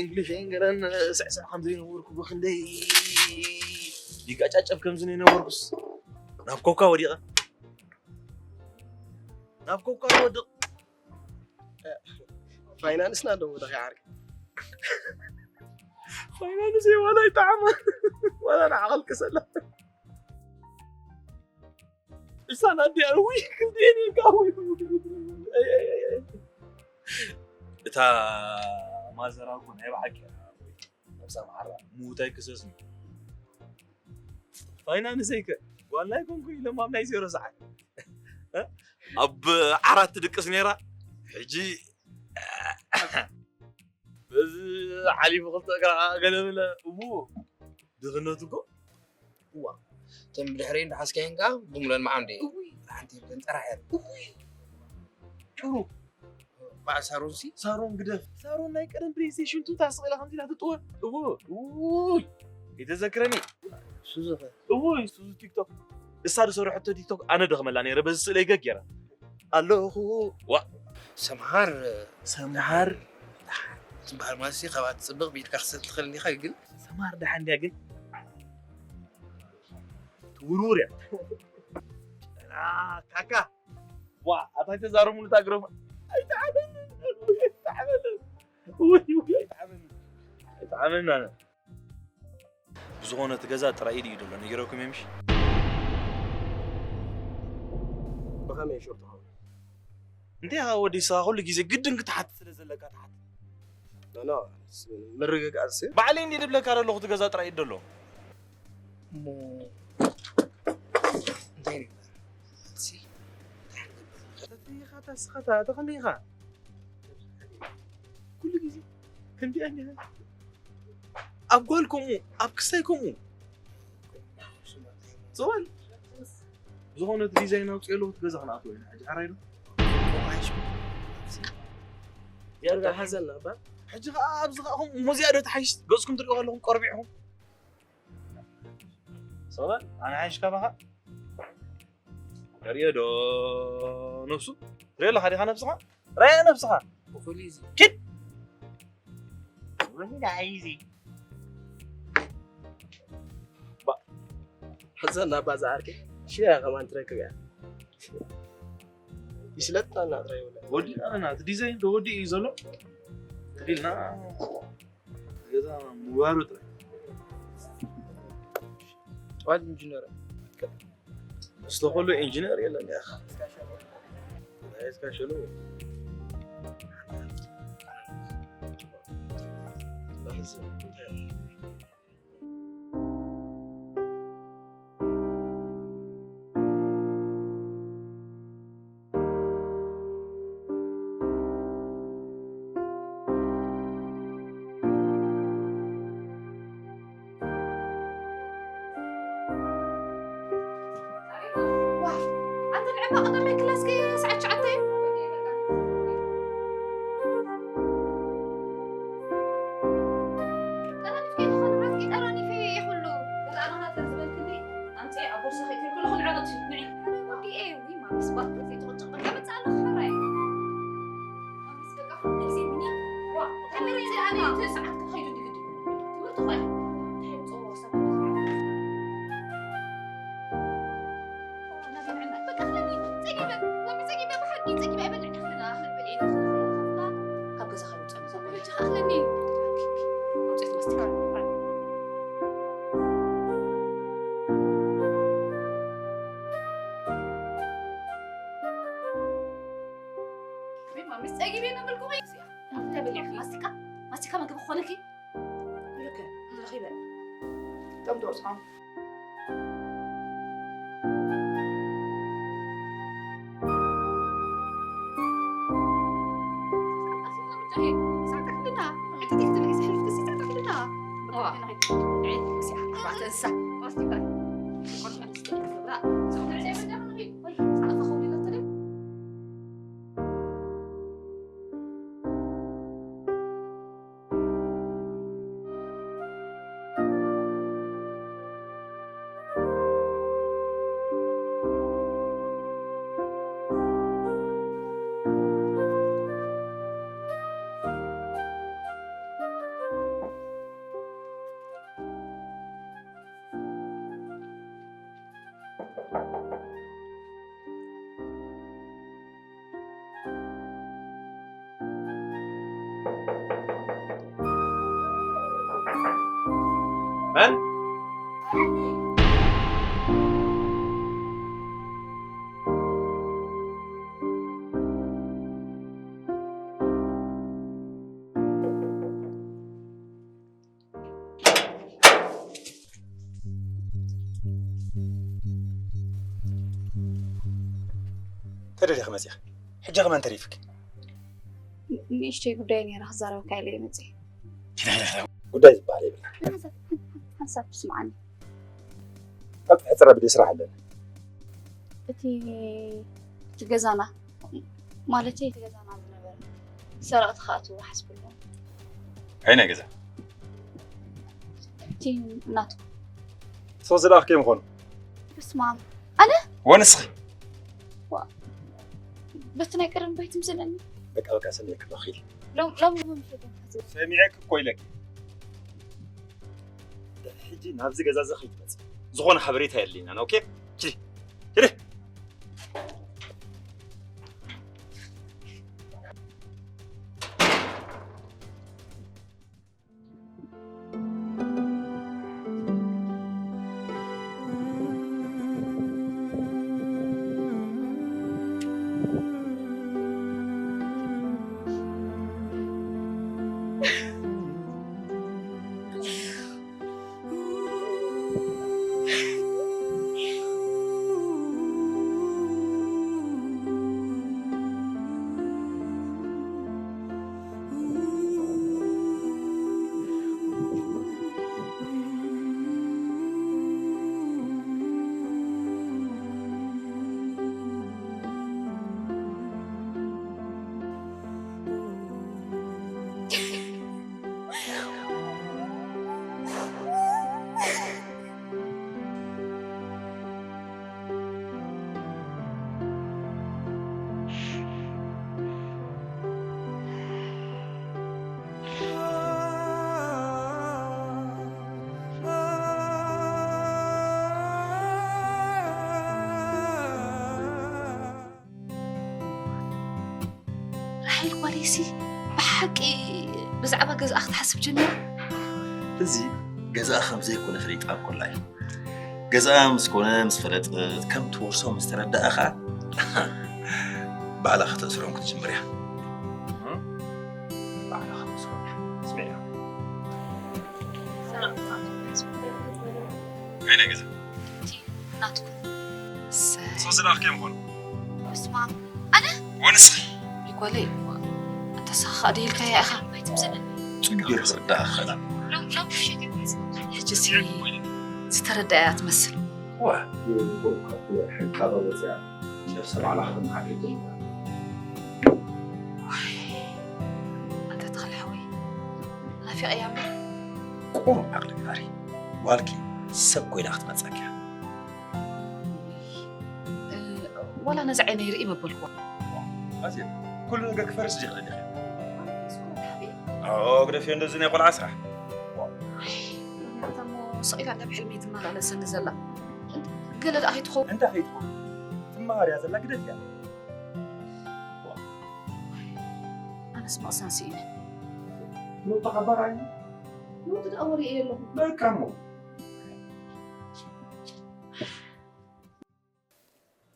እንግሊሸይን ገለን ስዕስዕ ከም ዘይነበርኩ ብክንደይ ይጋጫጨብ ከም ዝነበርኩስ ናብ ኮካ ወዲቐ። ናብ ኮካ ወድቕ። ፋይናንስና ዶ ወደኺ ዓርኪ? ፋይናንስ ዋላ ይጠዓማ ዋላ ንዓቐልቅሰላ። እሳን ኣዲኣ ውይ ክንደየን ኢልካ ውይ። እታ ማዘራ እኮ ናይ ብሓቂ እያ። ነብሳ መሓራ ምዉታይ ክሰስኒ። ፋይናንሰይ ከ ጓል ኣይኮንኩን ኢሎም ኣብ ናይ ዜሮ ሰዓት እ? ኣብ ዓራት ትድቅስ ነይራ። ሕጂ በዚ ሓሊፉ ክልተ እግራ ገለ ብለ እዎ ድኽነት እኮ እዋ እተን ብድሕረይ እንዳሓዝካየን ከዓ ብሙለን መዓም ድየ እውይ ሓንቲ የብለን ጥራሕ እያ እውይ ጭሩ በዓል ሳሮን ሲ ሳሮን ግደፍ ሳሮን ናይ ቀደም ፕሌይስቴሽን ቱ ታስቕ ኢላ ከምዚ ኢላ ትጥወ እዎ እውይ ይተዘክረኒ ሱዙ ኸ እውይ ሱዙ ቲክቶክ እሳ ዝሰርሐቶ ቲክቶክ ኣነ ደኽመላ ነይረ በዚ ስእለይ ገግ ገይራ ኣለኹ ዋ ሰምሃር ሰምሃር ዝበሃል ማለት ሲ ካብኣ ትፅብቕ ብኢድካ ክሰጥ ትኽእል እንዲኻ ግን ሰምሃር ደሓን ድያ ግን ትውርውር እያ ካካ ዋ ኣታ ተዛረሙሉ ታግረሙ ኣይተዓበልን ኣይተዓበልን ኣይተዓበልን ኣይተዓበልን ኣነ ብዝኾነ እቲ ገዛ ጥራይ ኢድ እዩ ዘሎ ነጊረኩም እየ ምሽ ብኸመይ ሹር ትኸውን እንታይ ኢኻ ወዲ ንስኻ ኩሉ ግዜ ግድን ክትሓት ስለ ዘለካ ትሓት ኖ ምርግጋጽ ባዕለይ እንዲ ድብለካ ዘለኹ እቲ ገዛ ጥራይ ኢድ ዘሎ እሞ እንታይ ንግበር ኣንሲ እንታይ ንገብር ተተይኻ ታስኻታ ተኸመይ ኢኻ ኩሉ ግዜ ከምዚኣ እንዲኻ ኣብ ጓል ከምኡ ኣብ ክሳይ ከምኡ ዝባል ዝኾነ እቲ ዲዛይን ኣውፅኦ ኣለኹ እቲ ገዛ ክንኣትዎ ኢና ሕጂ ሓራይ ዶ ዳርጋ ሓዘና እባ ሕጂ ከዓ ኣብዚ ከዓ ከምኡ ሞዚኣ ዶ ትሓይሽ ገፅኩም ትሪእዋ ኣለኹም ቆርቢዕኹም ሰበል ኣነ ሓይሽ ካባኻ ርእዮ ዶ ነብሱ ትሪኦ ኣለኻ ዲኻ ነብስኻ ራያ ነብስኻ ብኹሉ እዚ ኪድ ወይዳ ኣይዚ ሕዘና ባዛ ዓርከይ ሽያ ከማን ትረክብ እያ። ይስለጥና ጥራይ ይውላል። ወዲእና ኣለና። እቲ ዲዛይን ተወዲኡ እዩ ዘሎ። ከዲልና ገዛ ምውራሩ ጥራይ። ጠዋት ኢንጂነር። ዝተኸሉ ኢንጂነር የለን እያ። እስካ ሸሎ። ዋይ፣ ኣንተ ንዕማ ቀዳማይ ክላስ ከ ሰዓት ትሽዓተ እዩ። ጠራኒፍከ ይኾን? ናትኪ ጠራኒፈ ይኹሉ። ገዛ ኣናኻተ ዝበልክኒ ኣምፅኤ ኣብ ቦርሳ ከይትብል ኩሉ ክንዕቐት ንዒ። ወዲኤ፣ ውይ፣ ማሚስ ባት ዘይትቕጭቕ በቃ መፅእ ኣለኹ ሕራይ። ማሚስ በቃ ኩሉ ግዜ ሚኒ፣ ዋ፣ ተመሪፀ ኣነ እቲ ሰዓት ክኸይዱ ድግዲ። ትምህርቲ ኾነ። እንታይ የምፅኦ ሰብ? በቃ ክለኒ፣ ፀጊበ፣ ማሚ ፀጊበ፣ ብሓቂ ፀጊበ፣ ኣይበልዕን ክልና፣ ክብል እየ። ካብ ገዛ ከይወፅእ ምሳኹም በጃኻ ክለኒ። ውፅኢት መስቲካ። ወይ ማሚስ ጸጊብ እየ እናበልኩ ወይ? እንታይ በሊዕኪ? ማስቲካ? ማስቲካ መግቢ ክኾነኪ? ኢሉከ፣ ረኺበ። ጠምጦ ስሓም። መን? ተደሊኺ መፂኺ። ሕጂ ከማን ተሪፍኪ። ንእሽተይ ጉዳይ ነይራ ክዛረበካ ኢለ እየ መፂአ። ጉዳይ ዝበሃል የብልና። ሓንሳብ ስምዓኒ። ቀልጢ ሕፅር ኣቢለ ስራሕ ኣለኒ። እቲ እቲ ገዛና ማለተይ እቲ ገዛና ዝነበረ ሰረቕቲ ክኣትውዎ ሓስብሎም። ኣየናይ ገዛ? እቲ ናቱ። ሰው ዝለኣኽ ከይምኾኑ። በስመ ኣብ። ኣነ? ወንስኺ? ዋ፣ በቲ ናይ ቀደም ባይ ትምስለኒ። በቃ፣ በቃ፣ ሰሚዐኪ ኣለኹ፣ ኺዲ። ሎም-፣ ሎም-፣ ሎም-፣ ሰሚዐኪ እኮ ኢለኪ። ሕጂ ናብዚ ገዛ እዚ ከይትመፂ። ዝኾነ ሓበሬታ የድልየናን፣ ኦኬ? ኪዲ፣ ኪዲ። ጓለይሲ ብሓቂ ብዛዕባ ገዛኣ ክትሓስብ ጀሚራ? እዚ ገዛኣ ከም ዘይኮነ ፈሊጣ እኮ ኣላ እያ። ገዛኣ ምስ ኮነ ምስ ፈለጠት ከም ትወርሶ ምስ ተረድኣ ኸኣ ባዕላ ከተእስሮም ክትጅምር እያ። ባዕላ ከተእስሮም እያ። ስምዒ። ናይና ገዛ። ናትኩም። እሰይ። ሰው ዝለኣኽክዮ ምዃኑ። በስመ ኣብ። ኣነ? ወንስኺ? ይጓለይ። ኣንታ ንስኻ ኸኣ ደይልካያ ኢኻ። ጽቡቕ ክርዳእ ይኽእል። ሎሚ፣ ሎሚ ፍሸት ይበዝሕ። ሕጂ ሲ ዝተረዳእያ ትመስል። ዋ። ሕቃ በበዚኣ ነብሰ ባዕላ ክትመሓደር ይግባእ። ዋይ፣ ኣንታ ተኽለ ሓወይ፣ ናፊቐያ እምበር። ቁሩብ ዓቕሊ ግበሪ። ጓልኪ ሰብ ኮይና ክትመጸኪ እያ። እ፣ ዋላ ነዚ ዓይነይ ርኢ መበልኩዋ። ኣዜብ፣ ኩሉ ነገር ክፈርስ ዝኽእል ዲኺ? ኣዎ፣ ግደፍዮ፣ እንደዚ ናይ ቆልዓ ስራሕ። እታ እሞ ስቕ ኢላ እንዳ ብሕልሚ ትመላለሰኒ ዘላ። ገለ ደኣ ከይትኸውን። እንታይ ከይትኸውን? ትመሃር እያ ዘላ፣ ግደፍያ። ኣነስ ምቕሳን ስኢነ። ኑቲ ሓባር ዓይኒ? ኑቲ ደኣ ወሪኤ ኣለኹ። በቃ እሞ።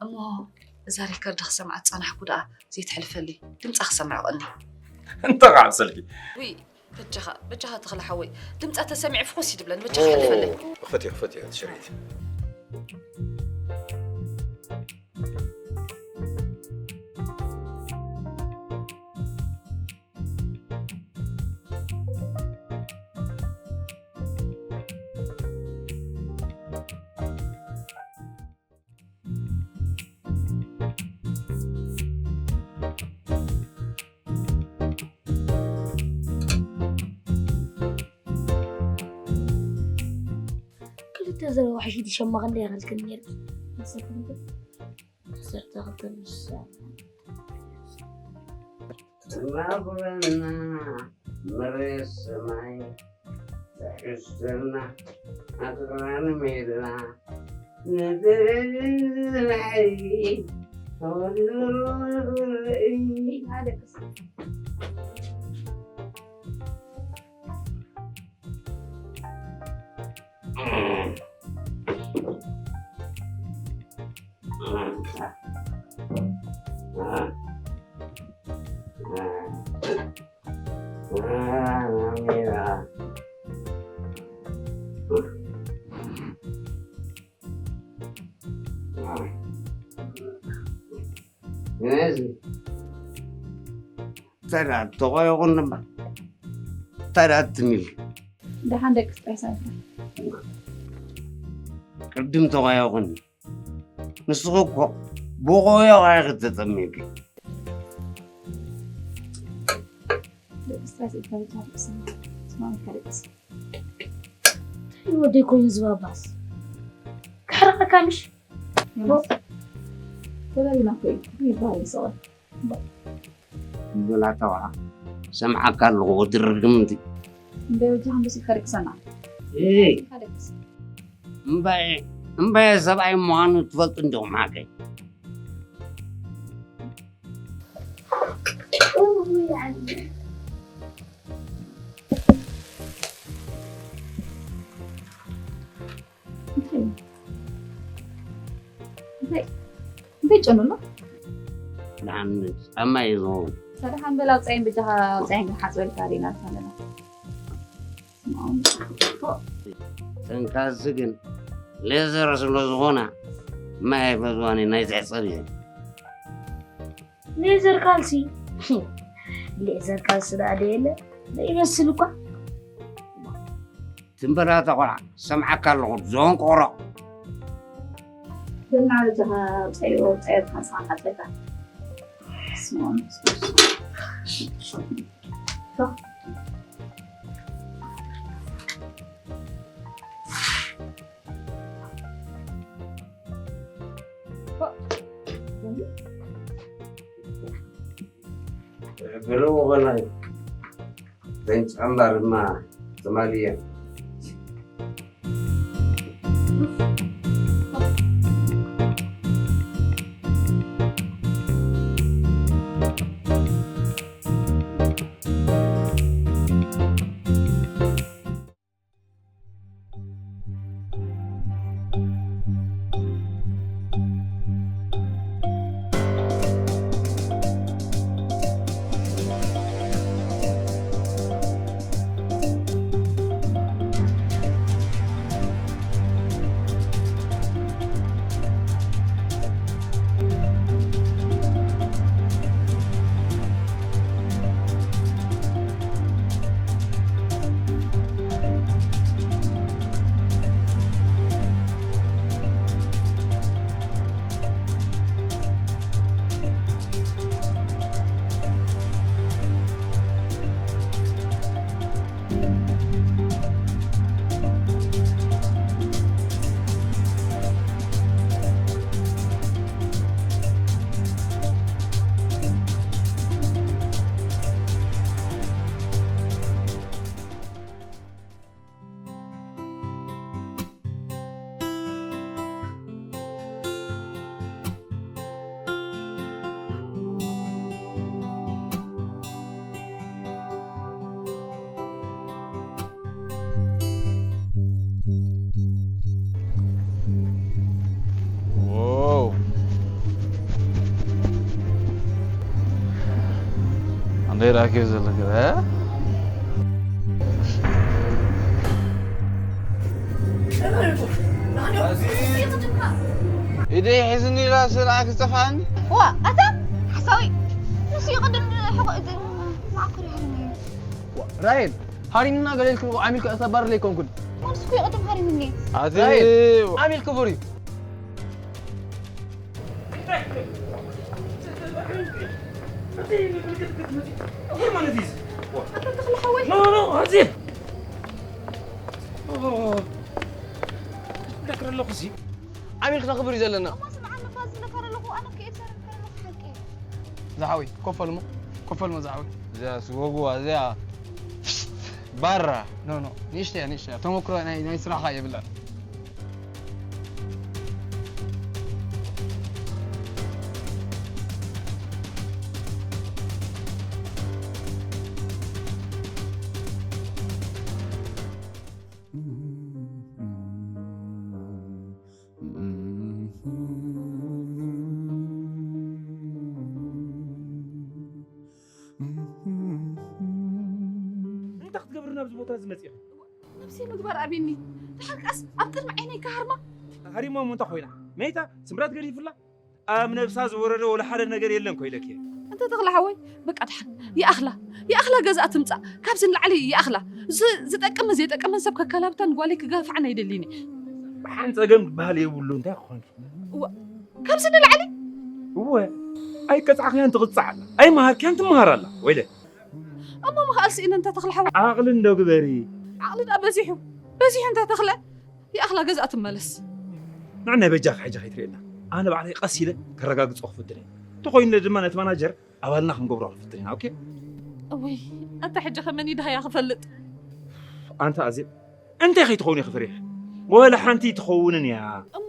እሞ እዛ ሪከርድ ክሰምዓ ዝጸናሕኩ ደኣ ዘይትሕልፈለይ፣ ድምጻ ክሰምዕ ቀኒ። እንታይ ክዓብሰልኪ? ውይ፣ በጃኻ፣ በጃኻ ተኽለ ሓወይ፣ ድምጻ ተሰሚዑ ፍኹስ ይድብለኒ፣ በጃኻ ሕልፈለይ። ክፈትዮ፣ ክፈትዮ፣ ትሽሪት። ክልተ ዘረባ ሕጂ ድሸማ ክንደይ ይኸልክን ነይርኪ? ዓሰርተ ክልተ ንሳ። ትናፍቐና መሬት ሰማይ ትሕዝና ኣኽራን ሜዳ ነቲ ባሕሪ ተራ ተቆየቁን ነበር። ተራ ትሚል። ደሓን ደቂ ጥራይ ሳይፈ። ቅድም ተቆየቁን። ንስኺ እኮ ብቆየቋ ኢኺ ተጠሚቂ። ደቂ ጥራይ ሳይፈ። ስማም ከደቅስ። እንታይ ወደይ ኮይኑ ዝባባስ? ክሕርቐካ ምሽ? ዮናስ፣ ተላሊና እኮ እዩ ይበሃል ይሰቐል። ብላ ተባዓ ሰምዓካ ኣለኹ ወዲ ርግምቲ። እምበይ ወዲ ሓንበስ ኢልካ ደቅሰና። እይ። ኢልካ ደቅስ። እምበይ፣ እምበይ ሰብኣይ ምዃኑ ትፈልጡ እንዲኹም ሓቀይ። እንታይ? እንታይ? እንታይ ጨኑ ኣሎ? ደሓን ጫማ እዩ ዝኸውን። ሰደሓን በል ኣውጻይን በጃኻ ኣውጻይን ግን ሓጽበልካ ዲና ኣለና። ተንካዚ ግን ሌዘር ስለ ዝኾና ማይ ኣይፈትዋን እየን፣ ናይ ትሕጸብ እየን። ሌዘር ካልሲ። ሌዘር ካልሲ ደኣ ዶ የለ? ዘይመስል እኳ። ትንበላታ ቆልዓ፣ ሰምዓካ ኣለኹ፣ ዞን ቆሮ። በልና በጃኻ ጸይሮ፣ ጸይርካ ንስኻ ሓጸካ። ስምዖን። ብርቡ ኾናይ ተንጫምባር ድማ ትማልየ። Wow. Andai rakyat ዘለገረ. ኢደይ ሒዝኒ ኢላ ስርዓ ክጸፋኒ። ዋ ኣታ ሓሳዊ ንሱ ይቕድም ሕቆ ማዕከር ይሃለና። ራይል ሃሪምና ገለ ኢልክዎ ዓሚልካ እተባርር ኣይኮንኩን። ማንስ እኮ ይቕድም ሃሪምኒ። ኣቲ ራይል ዓሚል ክቡር እዩ። ኣታ ተኽለ ሓወይ። ኖ ኖ ኣዜብ። ዳክረ ኣለኹ ሲ ዓሚል ክተኽብር እዩ ዘለና። እሞ ስምዓኒ እባ ዝነፈረ ኣለኹ ኣነ ከኤድ ዘረብከረ ኣለኹ ሓቂ። ዝሓወይ ኮፈልሞ ኮፈልሞ ዝሓወይ። እዚኣ ስጎጉዋ እዚኣ ባራ። ኖ ኖ ንእሽተያ ንእሽተያ ተመክሮ ናይ ናይ ስራሕኻ የብላን። እንታይ ክትገብር ናብዚ ቦታ እዚ መፂእኺ? ነብሰይ ምግባር ኣብኒ። ደሓን ከኣስ ኣብ ቅድሚ ዓይነይ ክሃርማ። ሃሪማ እሞ እንታይ ኮይና? መይታ ስምራት ገዲፉላ? ኣብ ነብሳ ዝወረደ ወላ ሓደ ነገር የለን ኮይለኪ። እንተ ተኽለ ሓወይ በቃ ደሓን ይኣኽላ። ይኣኽላ ገዝኣ ትምጻእ። ካብዚ ንላዕሊ ይኣኽላ። ዝ- ዝጠቅምን ዘይጠቅምን ሰብ ከከላብታን ጓለይ ክጋፍዓን ኣይደልይን እየ። ብሓን ጸገም ዝበሃል የብሉ እንታይ ክኾንኪ? እዋ፣ ካብዚ ንላዕሊ? እወ ኣይቀጻዕክያን ትቕጻዕ ኣላ ኣይመሃርክያን ትመሃር ኣላ። ወይለ እሞ ምኽኣል ስኢነ እንተ ተኽለ ሓወይ። ዓቕሊ እንዶ ግበሪ። ዓቕሊ ደኣ በዚሑ በዚሑ እንተ ተኽለ ይኣኽላ ገዝኣ ትመለስ። ንዓናይ በጃኻ ሕጂ ከይትርእየና ኣነ ባዕለይ ቀስ ኢለ ከረጋግጾ ክፍትን እየ። እንተኾይኑ ድማ ነቲ ማናጀር ኣባልና ክንገብሮ ክንፍትን ኢና። ኦኬ። እወይ ኣታ ሕጂ ከመን ይድሃያ ክፈልጥ። ኣንታ ኣዜብ እንታይ ከይትኸውን እየ ክፈሪሕ? ወላ ሓንቲ ትኸውንን እያ። እሞ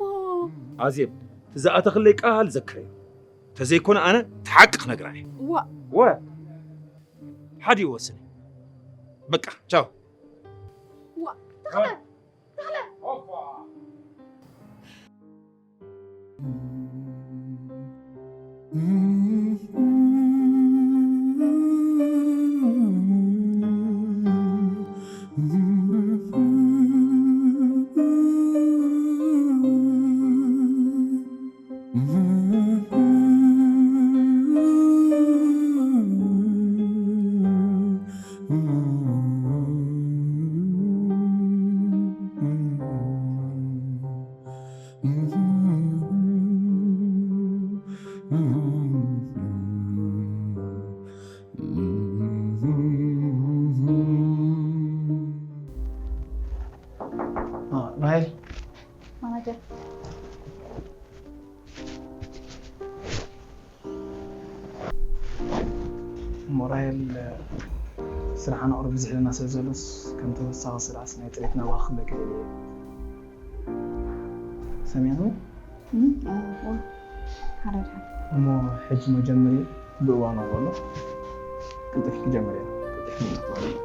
ኣዜብ ትዝኣተኽለይ ቃል ዘክረዮ። ተዘይኮነ ኣነ እቲ ሓቂ ክነግራ እየ። ዋ ወ ሓዲ ይወስን። በቃ ቻው። ዋ ተኽለ ተኽለ። ራሄል ማናጀር። እሞ ራሄል፣ ስራሕ ኣነቕርብ ብዙሕ ኢለና ስለ ዘሎስ፣ ከም ተወሳኺ ስራሕስ ናይ ጥሪት ናባኺ ክብለኪ ደልየ እየ። ሰሚዕኽኒ? እም፣ እዎ፣ እዎ። ሓራይ ድሓን። እሞ ሕጂ መጀመሪ ብእዋኑ ከሎ ቀልጢፍኪ ጀምርያ። ቀልጢፍኪ ጀምርያ።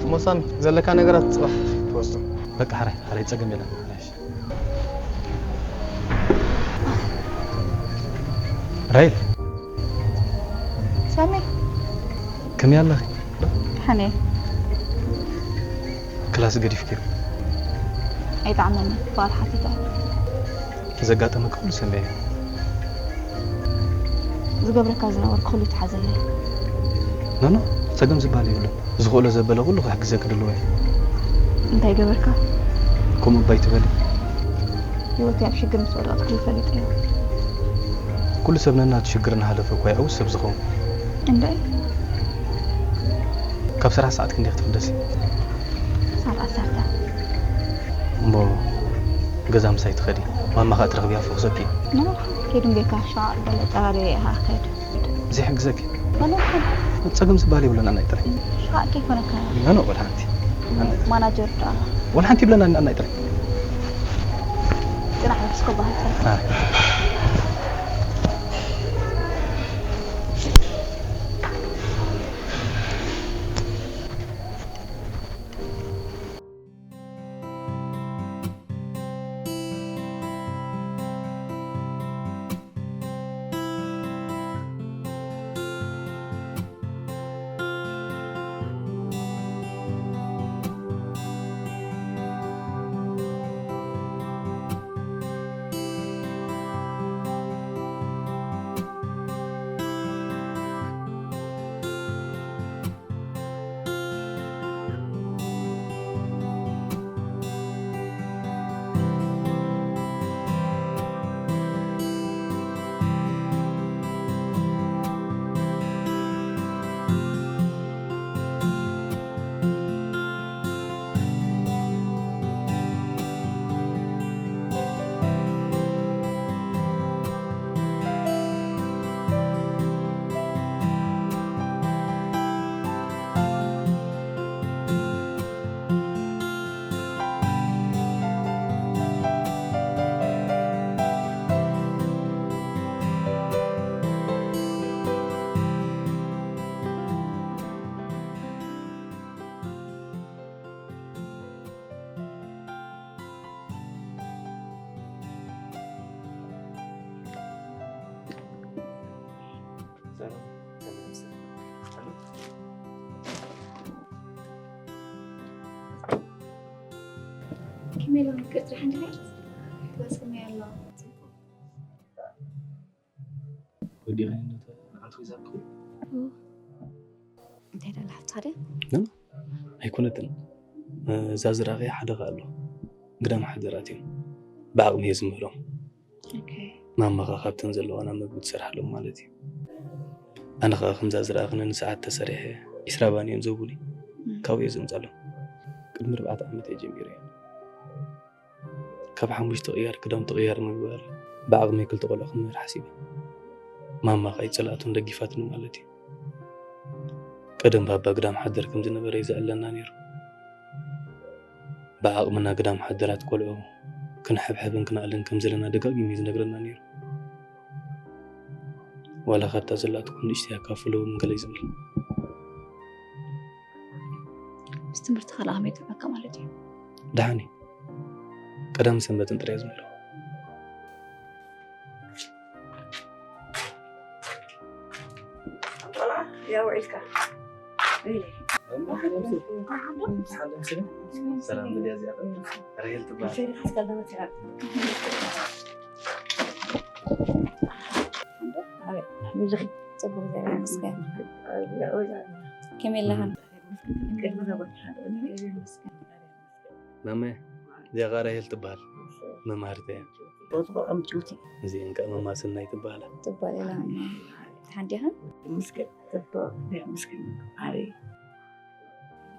እሞ ሳሚ፣ ዘለካ ነገራት ጽባሕ ትወስዶ። በቃ፣ ሕራይ፣ ሕራይ፣ ጸገም የለን። ሕራይ፣ እሺ። ራይል። ሳሚ። ከመይ ኣለኺ? ደሓን እየ። ክላስ ገዲፍክዮ? ኣይጠዓመንን፣ በዓል ሓቲተ። ዘጋጠመ ኩሉ ሰሚዐ። ዝገብረካ ዝነበርኩ ኩሉ ይተሓዘለይ። ኖ፣ ኖ፣ ጸገም ዝበሃል የብሉን። ዝኽእሎ ዘበለ ኩሉ ክሕግዘኪ ድልዋ እየ። እንታይ ገበርካ? ከምኡ እባ ኣይትበሊ። ህይወተይ ኣብ ሽግር ምስ ወደቐት ኩሉ ፈሊጠዮ። ኩሉ ሰብ ነናቱ ሽግር እናሃለፈ እኳ እዩ ዕዉት ሰብ ዝኸውን። እንታይ? ካብ ስራሕ ሰዓት ክንደይ ክትፍደሲ? ሰዓት ዓሰርተ። እሞ ገዛ ምሳይ ትኸዲ፣ ማማ ኸኣ ትረኽብያ ፍኹሰኪ። ኖ፣ ከይዱ እምበይካ ሸዓ ገለ ጠራርየ እየ ኸኣ ክኸይድ። ዘይሕግዘኪ? ዋላ ሓንቲ። ጸገም ዝበሃል የብሉን፣ ኣናይ ጥራይ። ሸዓ ከይኮነካ። ኖ፣ ኖ፣ ወላ ሓንቲ። ኣናይ ጥራይ። ማናጀር ደኣ። ወላ ሓንቲ ይብለና፣ ኣናይ ጥራይ። ጽናሕ፣ እስኮ ባህል ጥራይ። ኣይ። ከመይ ኢሎም ይቅርታ ሓንቲ ናት? ትበስም ያለው። ወዲኻ እንዶ ኣንተ ዛኩ እንታይ ደላ ሓታ ደን? ኣይኮነትን። እዛ ዝራኸ ሓደ ከኣ ኣሎ። ግዳም ሓደራት እዮም። ብዓቕሚ እየ ዝምህሮም። ኦኬ። ማማ ኸኣ ካብተን ዘለዋና ምግቢ ትሰርሓሎም ማለት እዩ። ኣነ ኸኣ ከምዛ ዝረኣኽኒ ንሰዓት ተሰሪሐ ዒስራ ባን እዮም ዝህቡኒ። እም። ካብኡ እየ ዘምጻሎም። ቅድሚ ኣርባዕተ ዓመት እየ ጀሚረ። ካብ ሓሙሽተ ቅያር ክዳውንቲ ቅያር ምግባር ብዓቕመይ ክልተ ቆልዑ ክምህር ሓሲበ። ማማ ከኣ ጸላእቱን ደጊፋትኒ ማለት እዩ። ቀደም ባባ ግዳም ሓደር ከም ዝነበረ እዩ ዘዕለና ነይሩ። ብዓቕምና ግዳም ሓደራት ቆልዑ ክንሕብሕብን ክነዕልን ከም ዘለና ደጋጊሙ እዩ ዝነግረና ነይሩ። ዋላ ካብታ ዘላትኩም ንእሽተይ ኣካፍሉ እውን ገለ እዩ ዝብል። ምስ ትምህርቲ ካልኣ ከመይ ይጥዕመካ ማለት እዩ? ደሓን እዩ። ቀዳምን ሰንበትን ጥራይ ዝምለኹ። ቆልዓ፣ ያ ውዒልካ። ሰላም፣ ብድያ እዚኣ ራሄል ትበሃል። ጽቡቕ፣ እግዚኣብሔር ይመስገን። ከመይ ኣለኻ? ማመ፣ እዚኣ ኸኣ ራሄል ትበሃል። መማህርተይ እያ። እዚአን ከኣ መማስናይ ትበሃላ። ጽቡቕ ኢላ። ደሓን ዲኻ? ይመስገን። ጽቡቕ፣ ይመስገን። ኣበይ?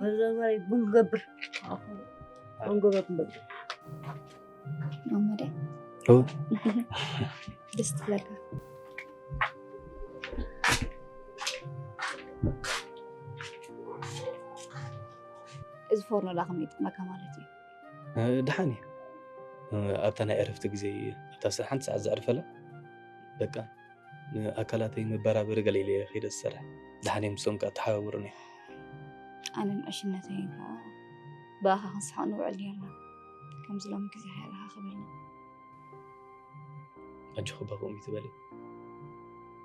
መዛወሪ ቡን ገብር። ቡን ገብር፣ ቡን ገብር። ማማ ድያ? ኦ። ደስ ትብለካ። እዚ ፎርኖ ዳ ከመይ ይጥዕመካ ማለት እዩ? እ፣ ደሓን እዩ። እ፣ ኣብታ ናይ ዕረፍቲ ግዜ፣ ኣብታ ስራሕ ሓንቲ ሰዓት ዘዕርፈላ፣ በቃ፣ ንኣካላተይ መበራበሪ ገለ ኢለ እየ ከይደ ዝሰርሕ። ደሓን እየ፣ ምስኦም ከኣ ተሓባብሩኒ። ኣነ ንዕሽነተይ ከኣ ብኣኻ ክንስሕቕ ንውዕል ኔርና። ከምዚ ሎሚ ግዜ ከይረኻኸበልና። ኣጆኺ እባ ከምኡ ይትበሊ።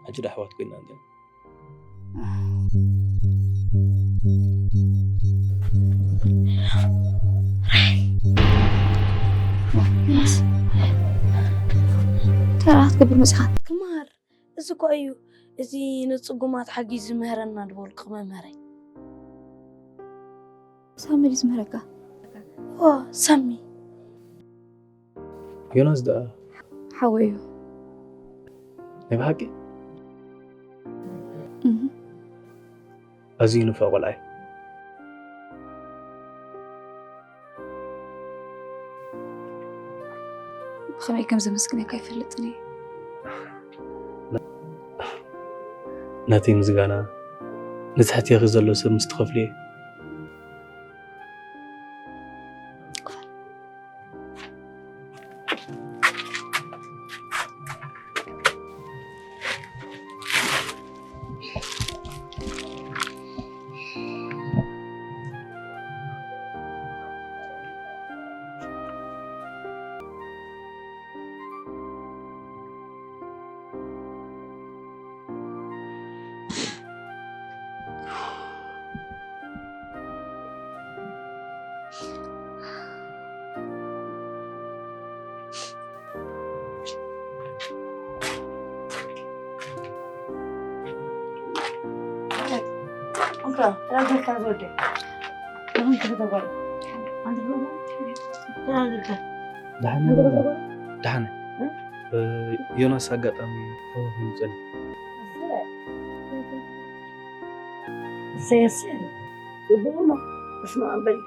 ሕጂ ዶ ኣሕዋት ኮይንና እንዲና? ተራ ክትገብር መጺኻ። ክመሃር፣ እዚ እኮ እዩ፣ እዚ ንጽጉማት ሓጊዙ ዝምህረና ዝበልኩ መምህረይ። ሳሚ ድዩ ዝምህረካ? ዋ፣ ሳሚ። ዮናስ ደኣ ሓወይ እዩ። ናይ ብሓቂ? እህ። ኣዝዩ ንፉዕ ቆልዓ እዩ። ብኸመይ ከም ዘመስግነካ ኣይፈልጥን እየ። ናተይ ምስጋና ንትሕቴኺ ዘሎ ሰብ ምስ ትኸፍልዮ እዩ። እንካ፣ ራዘልካ ዝወደ። ኣሁን ከተባለ። ደሓን። እ? እ፣ ዮናስ ኣጋጣሚ ተዋሂቡ ጸኒሑ። እሰይ፣ እሰይ። ጽቡቕ እሞ፣ እስማዕ እምበይ።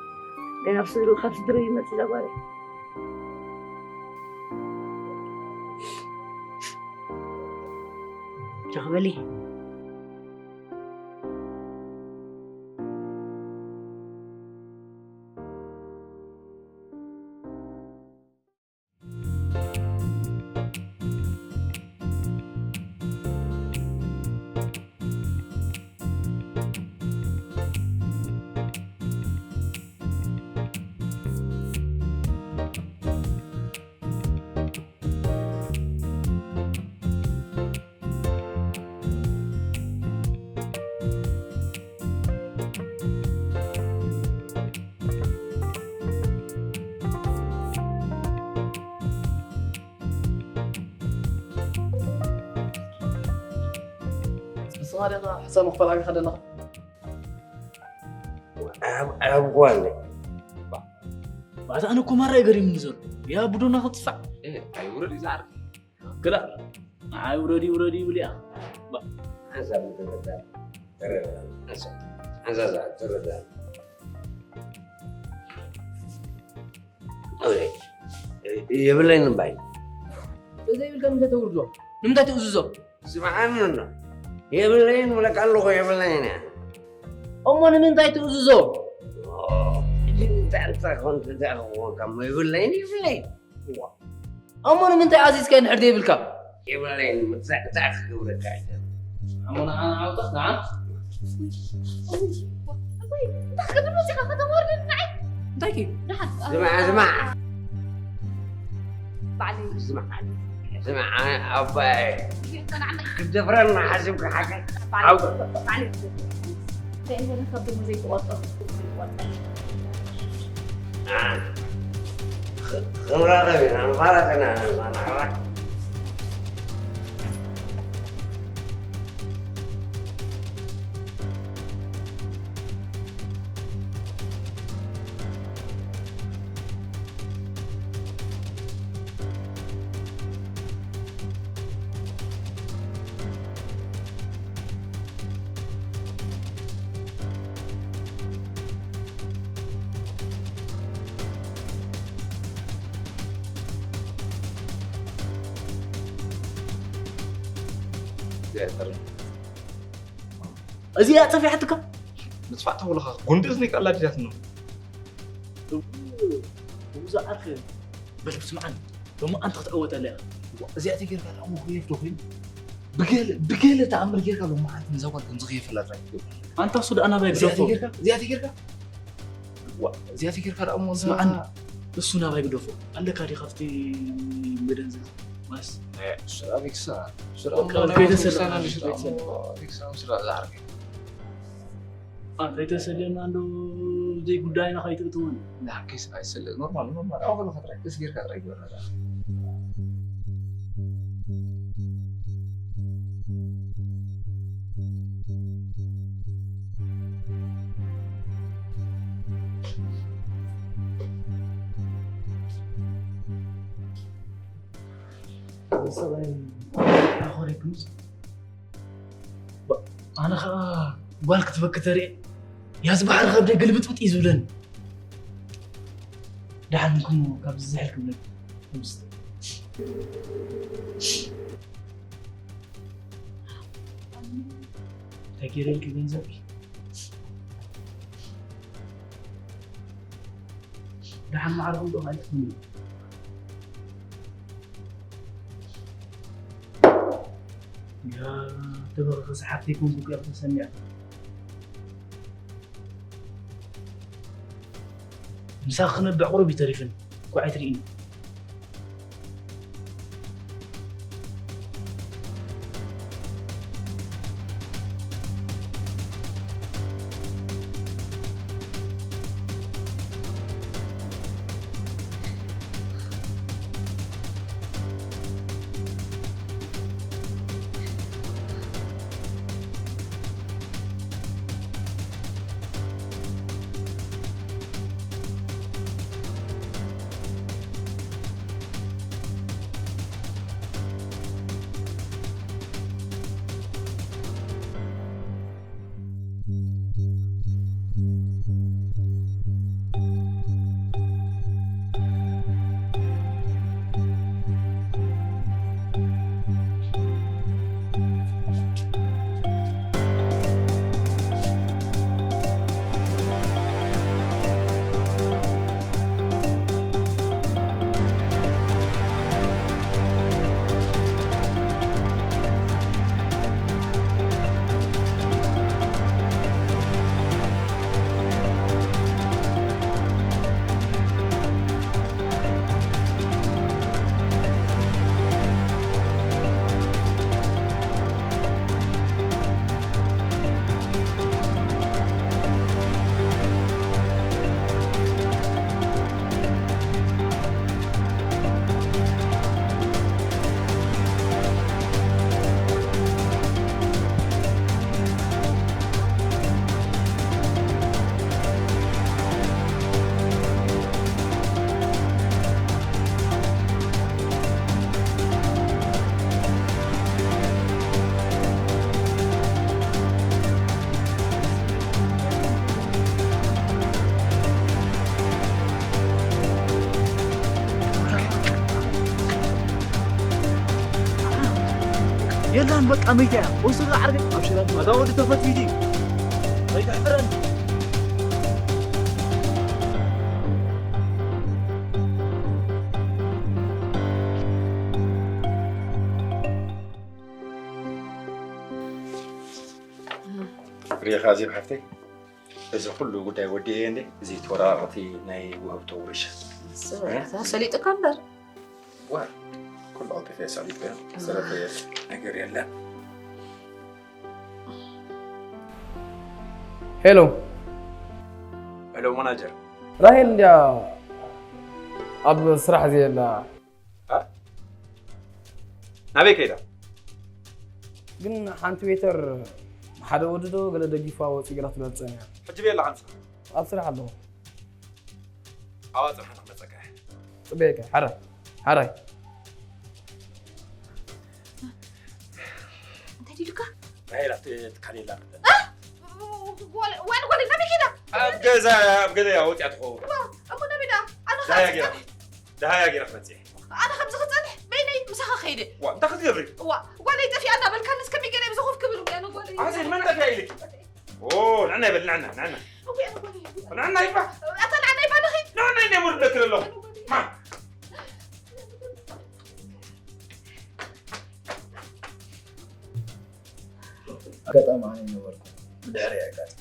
ገና ኣብ ስድሪ፣ ካብ ስድሪ ይመጽእ እዛ ጓለይ። ጃኽ በሊ። ንስኻ ዲኻ ሕሳብ ምኽፋል ዓቢኻ ዘለኻ? ዓብ-፣ ዓብ ጓል። ባዕታ ኣነ እኮ ማራ እዩ ገሪምኒ ዘሎ። ያ ቡዶና ክትፋዕ። እ፣ ኣይውረድ እዩ ዝዓርፍ። ክላ፣ ንዓይ ውረድ ይውረድ ይብል እያ። ባ-፣ ሓንሳብ ምትረዳ፣ ተረዳ። ሓንሳብ፣ ሓንሳብ ዝዓ-፣ ተረዳ። ኣውለይ። የብለይን እምባይ። ዘይብልካ ንምንታይ ተውርዶ? ንምንታይ ትእዝዞ? ስምዓኒ ኣሎ። የብለይን ምለካ ኣለኹ የብለይን እያ። እሞ ንምንታይ ትእዝዞ? ሕጂ እንታይ እንታይ ኮንት እንታይ ክኾንካ እሞ የብለይን የብለይን። እሞ ንምንታይ ኣዚዝካ እንድሕር ዘይብልካ? የብለይን ምትዛዕዛዕ ክገብረካ እየ። ኣሞ ንዓና ዓውጣ ንዓ እንታይ ክትብል መፂኻ ከተማርደኒ ንዓይ እንታይ ኪ? ደሓን ስማዕ ስማዕ ባዕለይ ስማዕ ስማዕ ኣባይ ይቀናዕመይ ክትደፍረና ሓሲብካ ሓቀይ ባዕለይ ዓውጣ። ባዕለይ እንታይ እንደሆነ ካብ ደሞ ዘይቆጠር ዘይቆጠር ክንራኸብ ኢና ንፋለጥ ኢና ንራኸብ። እዚኣ ጸፊሓትካ? ምጥፋእ ተብለኻ ጉንዲ እዝኒ ቀላዲዳት ነው። ብዙ ዓርክ በል ብስምዓን ሎሚ ኣንቲ ክትዕወተላ ኢኻ። እዚኣ ተጌርካ ደኣ እሞ ክየፍ ዶ ኮይኑ ብገለ ብገለ ተኣምር ጌርካ ሎሚ ሓንቲ ነዛ ጓል ከምዚ ክየፈላ ጥራይ ትገብር። ኣንታ እሱ ደኣ ናባይ እዚኣ ግደፎ። ተጌርካ እዚኣ ተጌርካ ዋ፣ እዚኣ ተጌርካ ደኣ እሞ እዛ ስምዓኒ። እሱ ናባይ ግደፎ ኣለካ ዲ ካብቲ መደንዘዝ ማስ ሽራ ቢክሳ ሽራ በቃ ከይተሰለና ሽራ ከይተሰለና። ቢክሳ ሽራ ዝዓርገ ከይተሰለና እንዶ ዘይጉዳይና ከይትእትውን ዳሓር ኬስ ኣይስለ ኖርማል ኖርማል ኣብ ከለካ ጥራይ ደስ ጌርካ ጥራይ ግበረላ። ኣኾሪኩምስ ኣነ ከዓ ጓል ክትበክ ተርኢ ያዝ ባሕሪ ከብደ ግልብጥብጥ እዩ ዝብለኒ። ደሓን ምክኑ ካብዚ ዝሕል ክብለኒ ከምዚ እንታይ ገይረልኪ ገንዘብ ደሓን ማዕረኹም ዶ ማለት ምን ያ ተበረኸ ሰሓብተይ ኮንኩ እያ ተሰሚዐ ምሳኺ ክነብዕ ቁሩብ ይተሪፍን እኳ ኣይትርእይን የላን በቃ መይታ እያ። ወስዶ ዓርገ ኣብ ሸራቱ ኣታ ወዲ ተፈትፊቲ። መይታ ሕረን። ሪኢኻ ዜብ ሓፍተይ፣ እዚ ኩሉ ጉዳይ ወዲኤ እንዴ፣ እዚ ተወራረቕቲ ናይ ውህብቶ ውርሻ። ሰሊጥካ እምበር። ዋ፣ ኩሉ ኣውጢፈ ሰሊጠ፣ ሰለፈ ነገር የለን። ሄሎ። ሄሎ፣ ማናጀር። ራሄል እንድያ ኣብ ስራሕ ዘየላ። እ? ናበይ ከይዳ? ግን ሓንቲ ዌተር ሓደ ወዲ ዶ ገለ ደጊፋ ወፂ ገላ ትበልፀን እያ። ሕጂ በየላ ሓንሳ? ኣብ ስራሕ ኣለኹ። ኣብኣ ጽንሓ ንኽመጸካ እየ። ጽበየካ፣ ሓራይ፣ ሓራይ። እንታይ ዲሉካ? ራሄል ኣብቲ ትካል የላን። እ? ወ-፣ ወ-፣ ወ-፣ ወ-፣ ናበይ ከይዳ? ኣብ ገዛ፣ ኣብ ገዛ እያ ወጺኣ ትኸውን። ዋ፣ እሞ ናበይ ደኣ? ኣነ ደሃያ ኸኣ ገይራ፣ ደሃያ ገይራ ክመጽእ እየ። ኣነ ከምዚ ክጸንሕ በይነይ ምሳኻ ከይደ። ዋ፣ እንታይ ክትገብሪ? ዋ፣ ጓለይ ጠፊኣ እናበልካንስ ከመይ ገይረ ብዚ ኮፍ ክብል እሞ፣ ኣነ ጓለይ ኣዜ፣ መን ጠፊኣ ኢልኪ? ኦ፣ ንዕና ይበል፣ ንዕና፣ ንዕና። እወ፣ ኣነ ጓለይ። ንዕና ይባ። ኣታ ንዕና ይባ ንኺ? ንዕና ኢለ ሙድ ለክል ኣለኹ። ማ? ኣጋጣሚ ኣነ ነበርኩ። ብድሕሪ ኣጋጣሚ።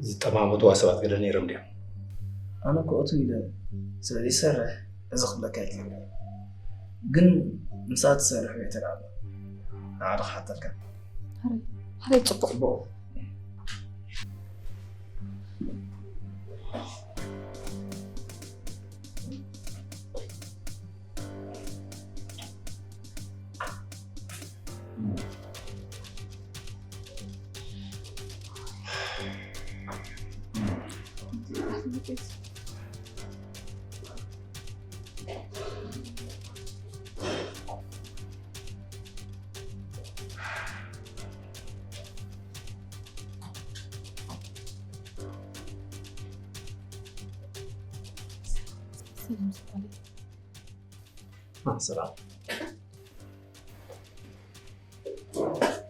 ዝጠማመትዋ ሰባት ገለ ነይሮም ድዮም? ኣነ እኮ እቱ ኢለ ስለ ዘይሰርሕ እዚ ክብለካ ኣይክእልን እየ። ግን ምሳኣ ትሰርሕ ዌተር ኣላ። ንዓ ዶ ክሓተልካ? ሕራይ፣ ሕራይ፣ ጽቡቕ። ጽቡቕ። ሰላም ዝባል። አ፣ ሰላም።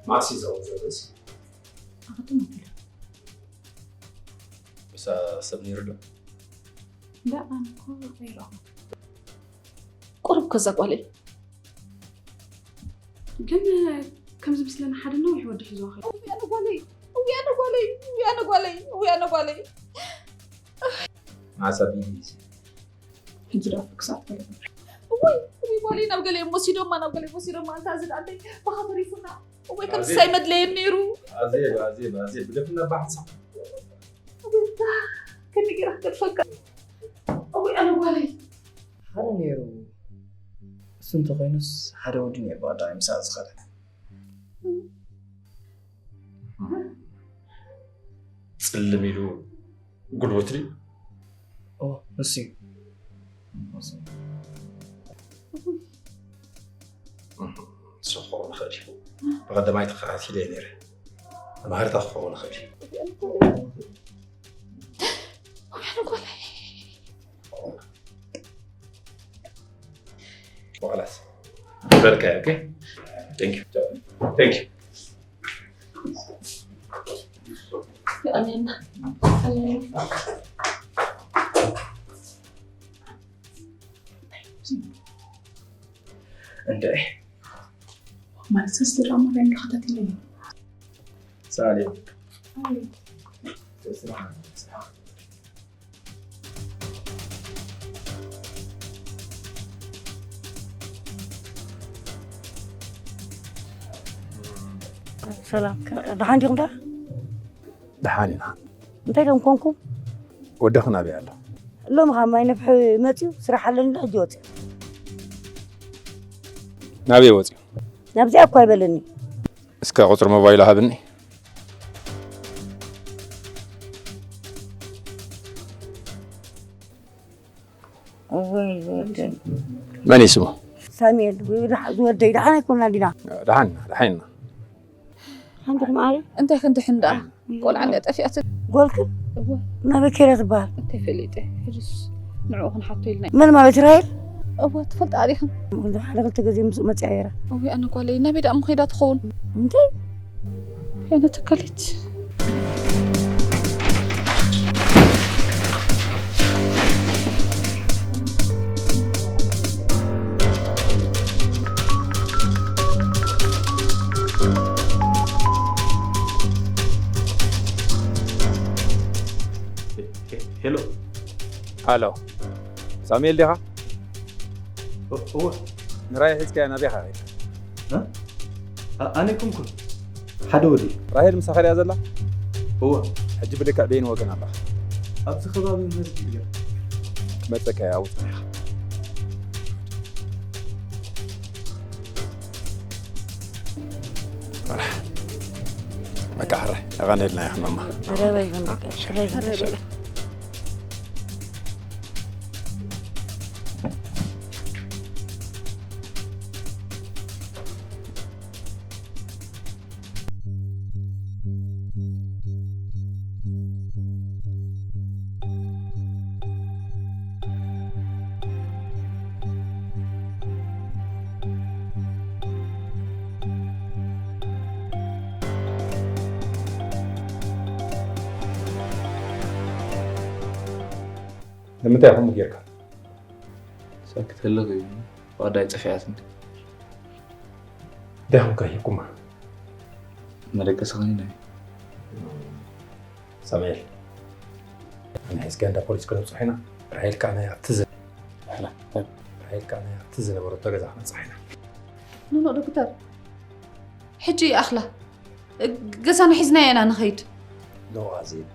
ማሲ ዘው ዘበስ። ኣኸተም ኣቢላ። ምሳ ሰብ ነይሩ ዶ? ላ፣ ኣነ እኮ ኣይረኣኹ። ቁሩብ ከዛ ጓለይ። ግን ከምዚ ምስለና ሓደ ነዊሕ ወዲ ሒዝዋ ኸይዱ። እውይ ኣነ ጓለይ፣ እውይ ኣነ ጓለይ፣ እውይ ኣነ ጓለይ፣ እውይ ኣነ ጓለይ። ማሳ ቢቢሲ። ሕጂ ደኣ ክሳብ ተረፈ። እውይ፣ እውይ ጓለይ ናብ ገለ እዮም ወሲዶማ፣ ናብ ገለ እዮም ወሲዶማ። እንታ እዚ ደኣ ኣለይ፣ ባኻ ተሪፉና። እወይ፣ ከም ኣዜብ። ሳይ መድለየን ነይሩ። ኣዜብ፣ ኣዜብ፣ ኣዜብ፣ ብደፍና ባሕሳ። እወይ፣ ከመይ ገይራ ክገድፈካ? እወይ፣ ኣነ ጓለይ። ሓደ ነይሩ። እሱ እንተኾይኑስ ሓደ ወዲ ነይሩ፣ ኣዳይ ምሳኣ ዝኸደ። ጽልም ኢሉ ጉልበት ድዩ? ኦ፣ ንሱ እዩ። ንሱ እዩ። እህ፣ ንሱ ክኸውን ይኽእል እዩ። ብቐዳማይ ተኸታቲለዮ ነይረ። መሃርታ ክኸውን ይኽእል እዩ። ወያነ ጓለይ። ወኸላስ። ይበልካ፣ ኦኬ? Thank you። Thank you። ኣሜን። ኣሜን። እንደ ማለት ስድራ ማርያም ተኸታቲለኝ። ሳሌ። ኣሜን። ስራ፣ ስራ። ሰላም፣ ከ-፣ ደሓን ዲኹም ደኣ? ደሓን ኢና። እንታይ ደም ኮንኩም? ወደኽን ኣበይ ኣሎ? ሎሚ ካብ ማይ ነፍሒ መፅዩ፣ ስራሕ ኣለኒ ኢሉ ሕጂ ወፅዩ። ናበይ ወፅዩ? ናብዚኣ እኳ ኣይበለኒ። እስከ ቁፅሪ ሞባይሉ ሃብኒ። እወይ፣ ዝወደይ። መን እዩ ስሙ? ሳሙኤል፣ ወይ ደሓ-፣ ዝወደይ፣ ደሓን ኣይኮንና ዲና? ደሓን ኢና፣ ደሓን ኢና። ሓንቲኹም ኣረ? እንታይ ክንድሕን ደኣ? ቆልዓ እንድያ ጠፊኣት። ጓልክን? እወ። ናበይ ከይዳ ትበሃል? እንታይ ፈሊጠ? ሕጅስ ንዕኡ ክንሓቶ ኢልና። መን ማለት ራሄል? እወ፣ ትፈልጣ ዲኻ? ሓደ ክልተ ግዜ ምስኡ መፅያ ነይረ። እወ፣ ኣነ ጓለይ ናበይ ደኣ ምኸይዳ ትኸውን? እንታይ? ኣነ ተካሊት። ሄሎ። ኣሎ። ሳሙኤል ዲኻ? እ-፣ እወ። ንራሄል ሒዝካያ ናበይ ኢኻ ከይድካ? እ? ኣ-፣ ኣነ ኣይኮንኩን። ሓደ ወዲ። ራሄል ምሳኻ ድያ ዘላ? እወ። ሕጂ ብልክዕ በይን ወገን ኣላ? ኣብዚ ከባቢ መስጊድ እያ። መጸካ እያ፣ ኣብኡ ጽኒሕካ። በቃ ሕራይ፣ ኣቐኒልና ኢና ሕማማ። ረበይ በቃ፣ ረበይ። ንምንታይ ከምኡ ጌርካ? ሳክት ህልኽ እዩ። ዋዳይ ጠፊኣትኒ። እንታይ ኮንካ ሂብኩማ? መደቀሲ ኸኒና እዩ። ሳሙኤል፣ ኣነ ሒዝካ እንዳ ፖሊስ ክነብጽሖ ኢና። ራሄል ከኣ ናይ ኣብቲ ዝ-፣ ራሄል ከኣ ናይ ኣብቲ ዝነበረቶ ገዛ ክነብጽሓ ኢና። ኖ፣ ኖ፣ ዶክተር። ሕጂ ይኣኽላ። ገዛና ሒዝናዮ ኢና ንኸይድ። ኖ፣ ኣዜብ።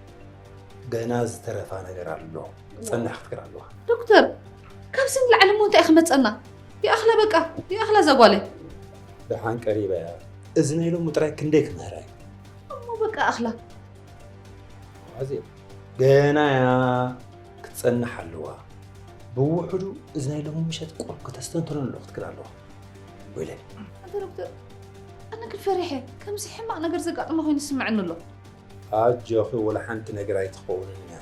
ገና ዝተረፋ ነገር ኣሎ። ክጸንሕ ክትክር ኣለዋ። ዶክተር፣ ካብዚ ንላዕሊ እሞ እንታይ እዩ ክመጸና? ይኣኽላ በቃ፣ ይኣኽላ እዛ ጓለይ። ደሓን ቀሪባ እያ። እዝነይ ሎሚ ጥራይ ክንደይ ክምህራ እዩ። እሞ በቃ ኣኽላ። ኣዜብ፣ ገና እያ ክትጸንሕ ኣለዋ። ብውሑዱ እዝነይ ሎሚ ምሸት ቁሩብ ከተስተንትኖ ኣሎ ክትክል ኣለዋ። ወይለይ። ኣንታ ዶክተር፣ ኣነ ግን ፈሪሐ። ከምዚ ሕማቕ ነገር ዘጋጠማ ኮይኑ ይስምዐኒ ኣሎ። ኣጆኺ፣ ወላ ሓንቲ ነገር ኣይትኸውንን እያ።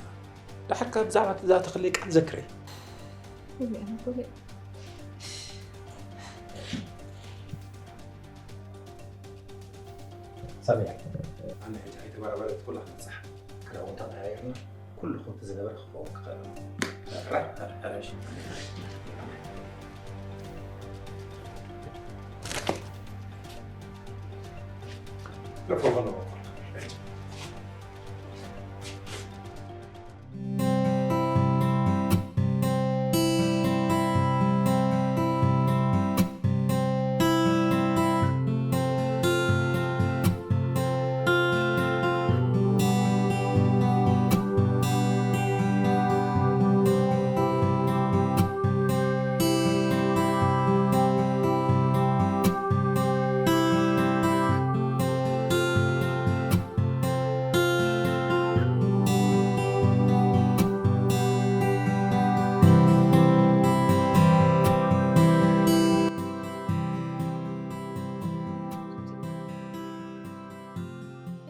ደሓር ካብ ብዛዕባ እዛ ተኽለይ ቃል ዘክሪ። ወይለይ፣ ኣነ ወይለይ። ሳሚያ፣ ኣነ ሕጂ ኣይተበራበረት ኩላ ክንሳሕ። ክዳውንታ ቀያይርና ኩሉ ከምቲ ዝነበረ ክኸውን ክኽእል። ሕራይ፣ ሕራይ፣ ሕራይ።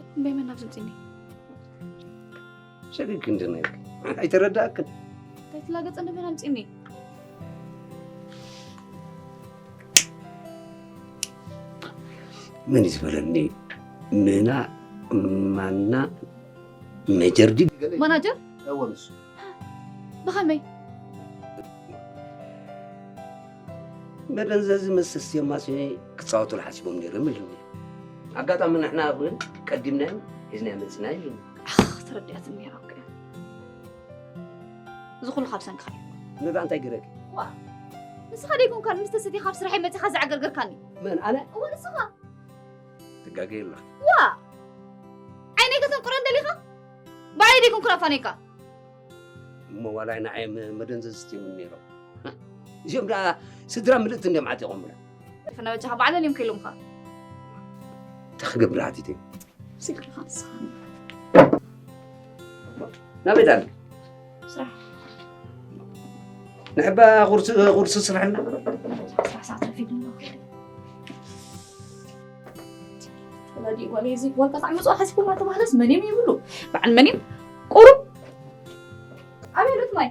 እምበይ መን ኣብዚ ምጺኒ? ሸግግ እንድነግር ኣይተረዳእክን። እንታይ ትላገጽ እንደ መን ኣምጺኒ? መን እዩ ዝበለኒ? ምና፣ ማና፣ መጀር ድዩ ገለ? ማናጀር? እወ፣ ንሱ። ብኸመይ? መደንዘዚ መስተ ስቲዮም ማሲኒ ክጻወቱሉ ሓሲቦም ነይሮም ኢሉኒ። ኣጋጣሚ ንሕና እውን ቀዲምናዮም ሒዝናዮ መጺና ኢሉኒ። ኣኽ፣ ተረዲኣትኒ እያ ኣውቀ። እዚ ኩሉ ካብ ሰንክኻ እዩ። ንዳ እንታይ ገረኪ? ዋ፣ ንስኻ ደይኮንካ ምስ ተሰቲኻ ካብ ስራሐይ መጺኻ ዘዕገርገርካኒ? መን፣ ኣነ? እወ፣ ንስኻ። ትጋገይ ኣለኺ። ዋ! ዓይነይ ከተንቁረን ደሊኻ? ባዕለይ ደይኮንኩ ኣፋኒካ። እሞ ዋላ ንዓይ መ-፣ መደንዘዝቲ እዮም ነይሮም። እዚኦም ደኣ ስድራ ምልእቲ እንዲዮም ዓጢቖምና። ፈና በጃኻ ባዕለን እዮም ከይሎምኻ። እንታይ ክገብር ሓቲተ? ስግርኻ ንስኻ። ናበይ ደኣ? ስራሕ። ንሕባ ቁርሲ፣ ቁርሲ ስራሕና። ስራሕ ሰዓት ረፊድና። ወላዲ ጓለይ እዚ ጓልካ ካብ መጽኦ ሓሲብኩማ ተባህለስ መን እዮም ይብሉ? በዓል መን እዮም? ቁሩብ። ኣበይ ሉት ማይ?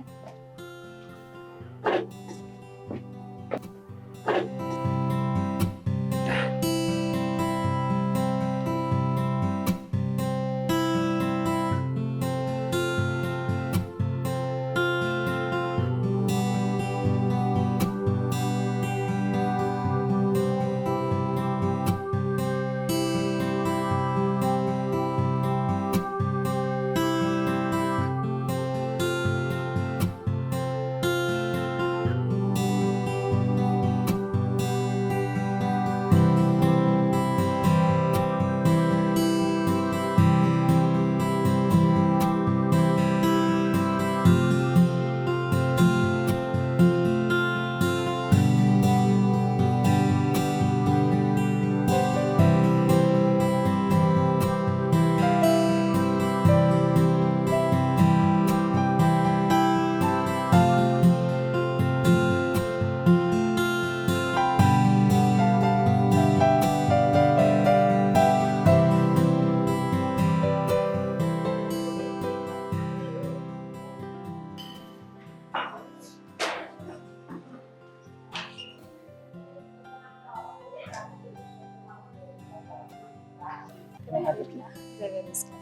እግዚኣብሔር ይመስገን።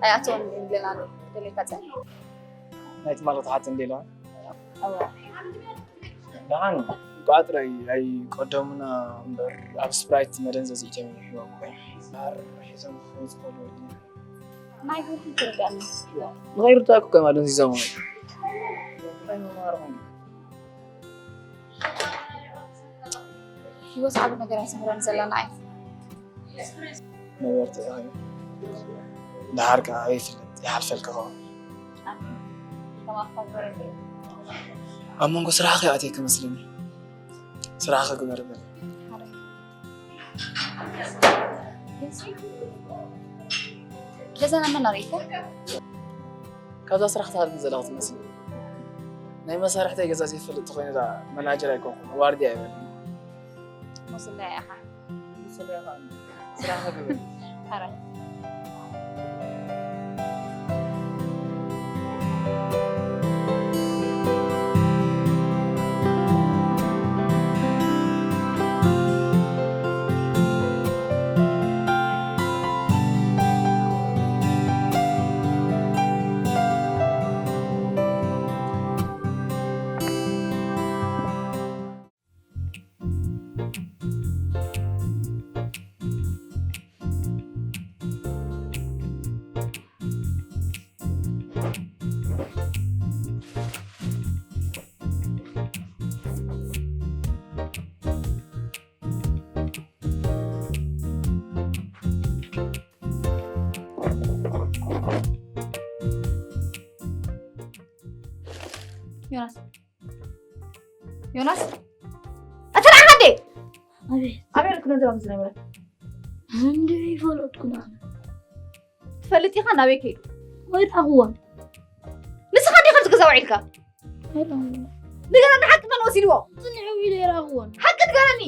ኣይኣተወን ግን ገና ኣሎ። ክደልየካ ጸኒሐ። ናይ ትማሊ ክትሓተኒ ዶ ኢልዋ? እወ። ደሓን። እንቋዕ ጥራይ ኣይቀደሙና እምበር፣ ኣብ ስፕራይት መደንዘዚ ኢትዮጵያ ይህልዎም ኮይኑ። ማር ሒዞም ክመጹ ከለዉ ናይ ብሩህ ትርዳእኒ። ንኸይርዳእኩ ከማ ደንዚዞም። እንታይ መማር ኮይኑ? ህይወት ዓቢ ነገር ኣይትምህረን ዘላ ንዓይ። ነበርቲ ኢኻ። ደሓር ከኣ ኣበይ ይፍለጥ፣ ይሓልፈልካ ኸኣ። ኣሜን። ከማኻ ግበረለይ። ኣብ መንጎ ስራሕኺ ኣትየኪ መስለኒ። ስራሕኺ ግበሪ በሊ። ሓራይ። ገዛና መን ኣርእዩካ? ካብዛ ስራሕ ክትሃድም ዘለኻ ትመስል። ናይ መሳርሕተይ ገዛ ዘይፈልጥ ተኾይነ ደኣ መናጀር ኣይኮንኩን፣ ዋርድያ እየ በሊ። ሙስና ኢኻ። ሙስና ኢኻ። ስራሕኻ ግበር። ሕራይ። ዮናስ፣ ዮናስ፣ ኣታ ንዓኻ እንዴ? ኣቤት። ኣበይ ርክነ ዘባብ ዝነበረ? እንዴ ይፈለጥኩን ኣነ። ትፈልጥ ኢኻ ናበይ ከይዱ? ኣይረኣኽዎን። ንስኻ እንዲኻ ኣብቲ ገዛ ውዒልካ? ኣይረኣኽዎን። ንገረኒ ሓቂ መን ወሲድዎ? ጽኒሑ ኢለ ኣይረኣኽዎን። ሓቂ ንገረኒ።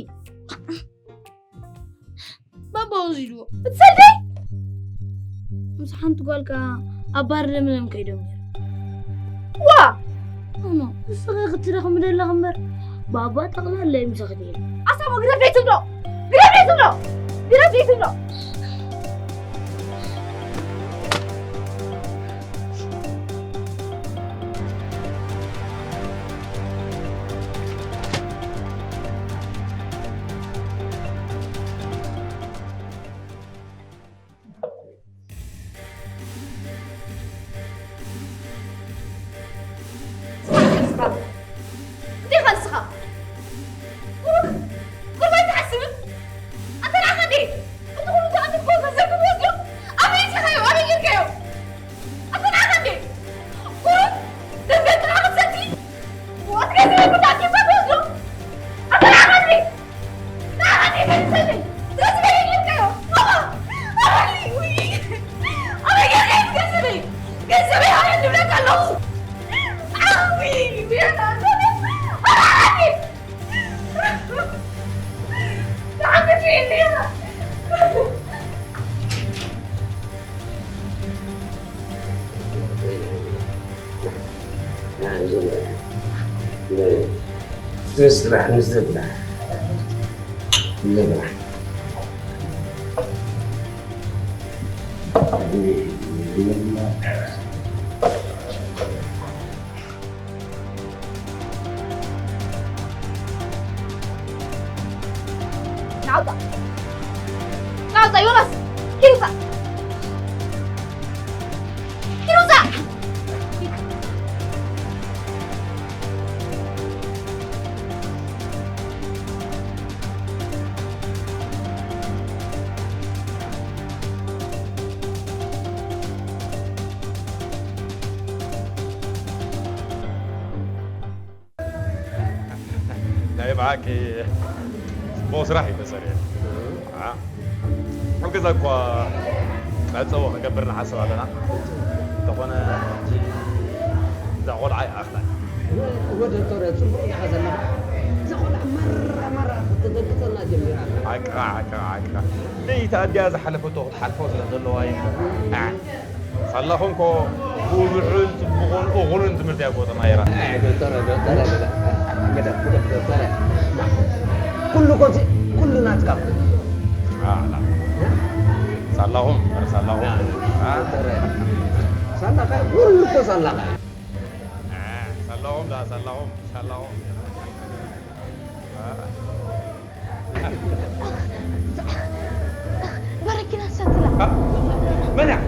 ባባ ወሲድዎ። እትሰልደይ? ምስ ሓንቲ ጓል ከኣ ኣብ ባር ለምለም ከይዶም ነይሮም። ዋ! እሞ ንስኺ ክትረኽቢ ደለኺ እምበር፣ ባባ ጠቕላላ እዩ ምሳኺ ነይሩ። ኣሳሞ ግደፍ ደይ ትብሎ! ግደፍ ደይ ትብሎ! ግደፍ ደይ ትብሎ! እንታይ ኢኻ ንስኻ? ቁሩብ፣ ቁሩብ ኣይትሓስብን? ኣንተ ንዓኻ እንዴ? እቲ ኩሉ ዝኣምን እኮ ገንዘብ ክወስዶ? ኣበይ ኢኻዮ? ኣበይ ጌርካዮ? ኣንተ ንዓኻ እንዴ? ቁሩብ፣ ገንዘብ ጥራሕ ክትሰቲ? ዋት ገንዘብ ኣይኮንካ ኣኪብካ ትወስዶ? ኣንተ ንዓኻ እንዴ? ንስራሕ፣ ንስራሕ። ንስራሕ። ናውጣ! ናውጣ ዮናስ! ኪድ ውጻእ! ኪድ ውጻእ! ናይ ብሓቂ ጽቡቕ ስራሕ እዩ ተሰሪሑ። አ፣ ኣብ ገዛ እኳ መዕጸዊ ክገብር ንሓስብ ኣለና። እንተኾነ፣ እዛ ቆልዓ ይኣኽላ። እወ ዶክተር፣ ጽቡቕ ኢኻ ዘለኻ። እዛ ቆልዓ ማራ ማራ ክትደንግጸና ጀሚራ ኣላ። ሓቅኻ፣ ሓቅኻ፣ ሓቅኻ። ለይቲ ኣዲኣ ዝሓለፈቶ ክትሓልፎ ስለ ዘለዋ እዩ። አ፣ ሳላ ኾንኮ ብውሑድ ጽቡቕን እኹልን ትምህርቲ ኣጋጠማ ይራ። ኣይ፣ ዶክተር፣ ዶክተር፣ ግደፍ፣ ግደፍ፣ ግደፍ፣ ዶክተር። ኩሉ ኮዚ፣ ኩሉ ናትካ። አ፣ ላ። ሳላኹም፣ ሳላኹም። ሳላኻ፣ ኩሉ እኮ ሳላኻ። ሳላኹም፣ ዳ ሳላኹም፣ ሳላኹም። በረኪና ሰትላ መን እያ?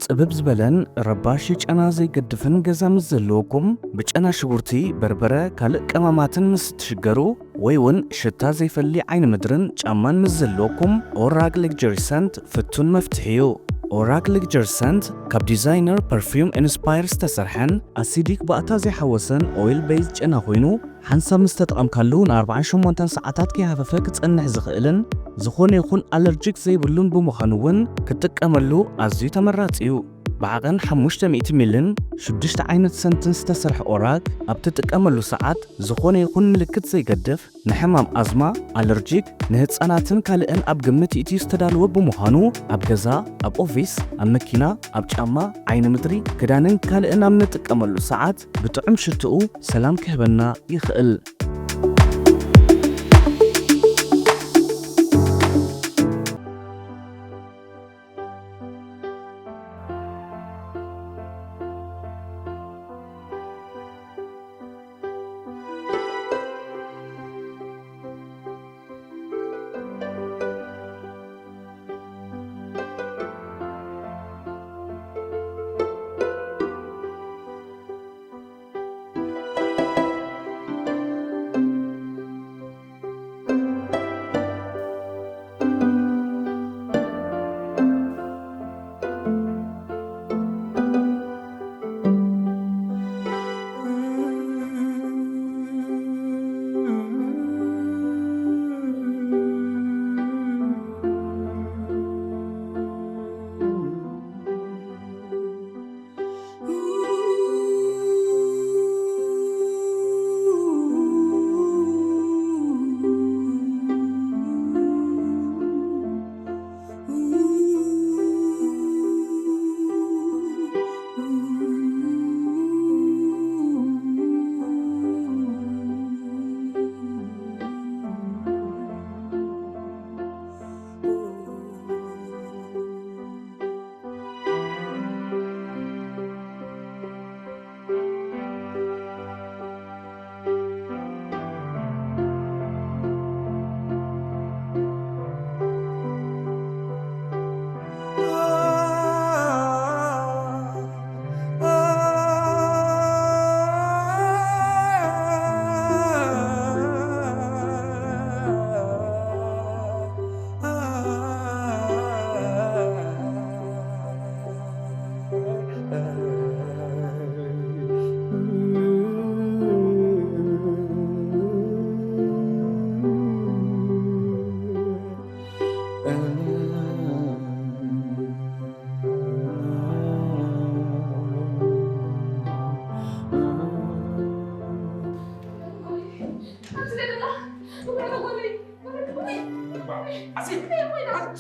ጽብብ ዝበለን ረባሺ ጨና ዘይገድፍን ገዛ ምስ ዘለወኩም፣ ብጨና ሽጉርቲ፣ በርበረ፣ ካልእ ቀማማትን ምስ እትሽገሩ፣ ወይ እውን ሽታ ዘይፈሊ ዓይኒ ምድርን ጫማን ምስ ዘለወኩም፣ ኦራግ ሌግጀሪ ሰንት ፍቱን መፍትሒ እዩ። ኦራግ ሌግጀሪ ሰንት ካብ ዲዛይነር ፐርፊውም ኢንስፓየር ዝተሰርሐን ኣሲዲክ ባእታ ዘይሓወሰን ኦይል ቤዝድ ጨና ኮይኑ፣ ሓንሳብ ምስ ተጠቐምካሉ ንኣርብዓን ሸሞንተን ሰዓታት ከይሃፈፈ ክጸንሕ ዝኽእልን ዝኾነ ይኹን ኣለርጂክ ዘይብሉን ብምዃኑ እውን ክትጥቀመሉ ኣዝዩ ተመራጺ እዩ። ብዓቐን ሓሙሽተ ሚእቲ ሚልን ሽዱሽተ ዓይነት ሰንትን ዝተሰርሐ ኦራግ ኣብ ትጥቀመሉ ሰዓት ዝኾነ ይኹን ምልክት ዘይገድፍ ንሕማም ኣዝማ፣ ኣለርጂክ፣ ንህጻናትን ካልእን ኣብ ግምት ይእትዩ ዝተዳለወ ብምዃኑ ኣብ ገዛ፣ ኣብ ኦፊስ፣ ኣብ መኪና፣ ኣብ ጫማ፣ ዓይኒ ምድሪ፣ ክዳንን ካልእን ኣብ ንጥቀመሉ ሰዓት ብጥዑም ሽትኡ ሰላም ክህበና ይኽእል።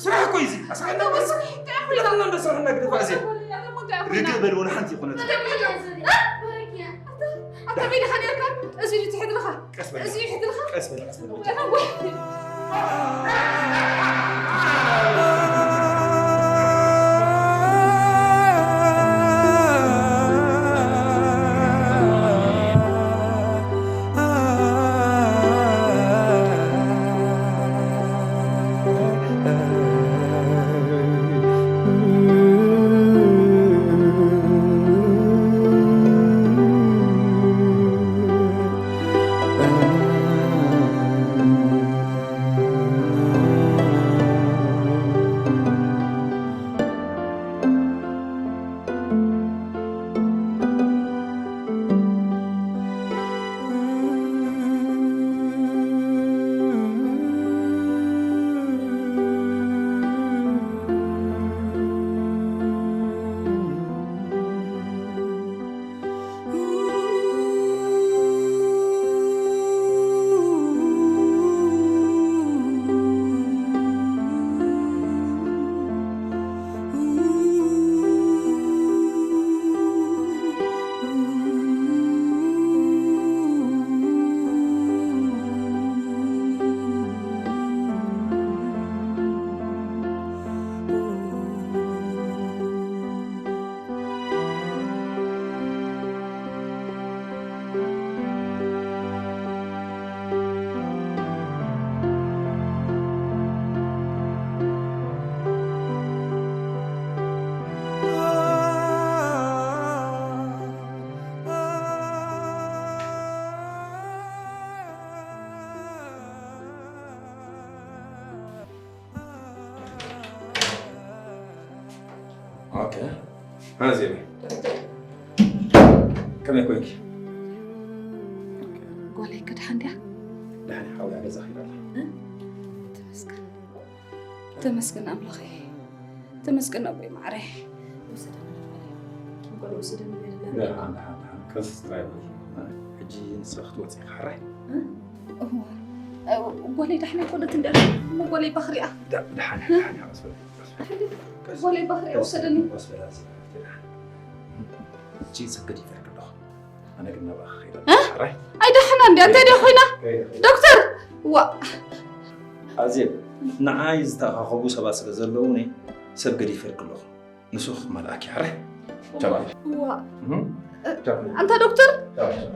ስራሕ እኮ እዩ እዚ። ኣስሓትና እኮ ስራሕ እንታይ ኣኹ ኢላ? እንዳሰርሕና ግደፋ እዚ። ርግእ በል፣ ወላ ሓንቲ ይኾነት። ኣታ ሜዳ ኻ ነርካ? እዚ እዩ ትሕድርኻ። ቀስ በል። እዚ እዩ ሕድርኻ። ቀስ በል፣ ቀስ በል። ኣዜበይ፣ ከመይ ኮንኪ? ጓለይ ከድሓን ድያ? ደሓን እያ፣ ሓውያ ገዛ ኺዳ ኣላ። እ? ተመስገን። ተመስገን ኣምላኸይ። ተመስገን ኣቦይ ማዕረይ። ውሰደኒ ንጓለይ። ኪም ጓለይ ውሰደኒ በለላ። ደሓን፣ ደሓን፣ ደሓን። ቀስ ጥራይ በል። ሕጂ ንስኺ ክትወፂ ኢኺ፣ ሕራይ? እ? እዋ። እ፣ ጓለይ ዳሕና ኣይኮነት እንዲ ኣላ። እሞ ጓለይ ባኽሪኣ። ዳ-፣ ደሓን፣ ደሓን፣ ቀስ በል፣ ቀስ በል። ጓለይ ባኽሪኣ ውሰደኒ። ቀስ በል፣ ኣዚ፣ ደሓን። ሕጂ ሰገድ ይፈርድ ኣለኹ። ኣነ ግን ናብኣ ክኸይድ እ? ኣለኹ። ሕራይ? ኣይ፣ ደሓና እንድያ፣ እንታይ ድያ ኮይና? ከይደ፣ ከይደ። ዶክተር! ዋ። ኣዜብ፣ ንዓይ ዝተኣኻኸቡ ሰባት ስለ ዘለዉኒ ሰብ ገዲፈ ይፈርድ ኣለኹ። ንሱ ክመልኣኪ፣ ሕራይ? ቻው። ዋ። እህ? ቻው። ኣንታ ዶክተር! ቻው፣ ቻው።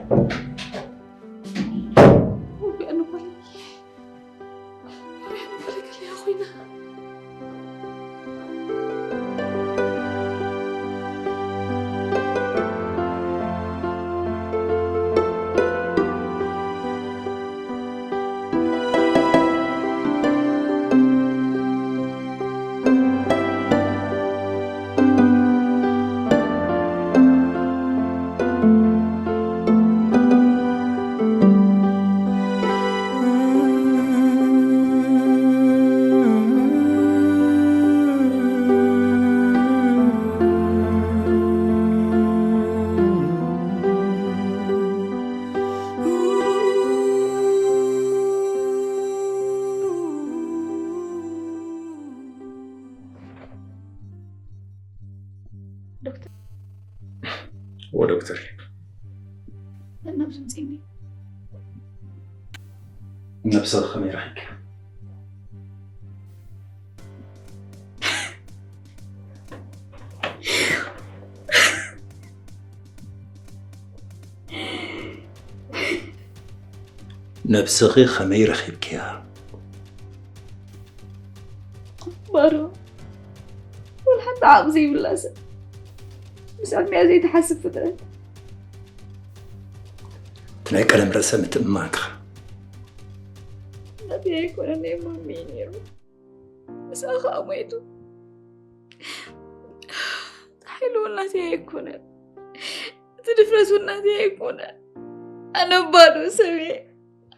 ውግእ ንበል። ውግእ ንበል፣ ከለያ ኮይና። ዶክተር። እዎ ዶክተር። ነናብ ዝምፅእኒ። ነብስኺ ከመይ ረኺብኪ? ነብስኺ ከመይ ረኺብኪያ? ባዶ። ወላ ሓንቲ ዓቕሚ ዘይብላ ሰብ። ምስ ዕድሚኣ ዘይትሓስብ ፍጥረት። እቲ ናይ ቀደም ርእሰ ምትእምማንካ። ናተይ ኣይኮነን፣ ናይ ማሚ እዩ ነይሩ። ምስኣ ኸኣ ሞይቱ። ሓይሉ እውን ናተይ ኣይኮነን። እቲ ድፍረት እውን ናተይ ኣይኮነን። ኣነ ባዶ ሰብ እየ።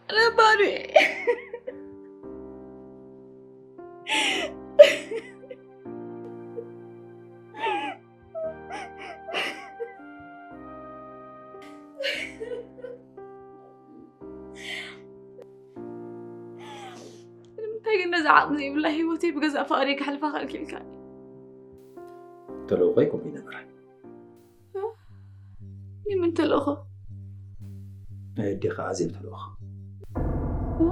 ኣነ ባዶ እየ። ንምንታይ ግን ነዛ ዓቕሚ ዘይብላ ህይወተይ ብገዛእ ፍቓደይ ከሕልፋ ከልኪልካኒ? ተልእኾይ ከምኡ ይነበረ። እ? ናይ መን ተልእኾ? ናይ ኣዴኻ ኣዜብ ተልእኾ። እ?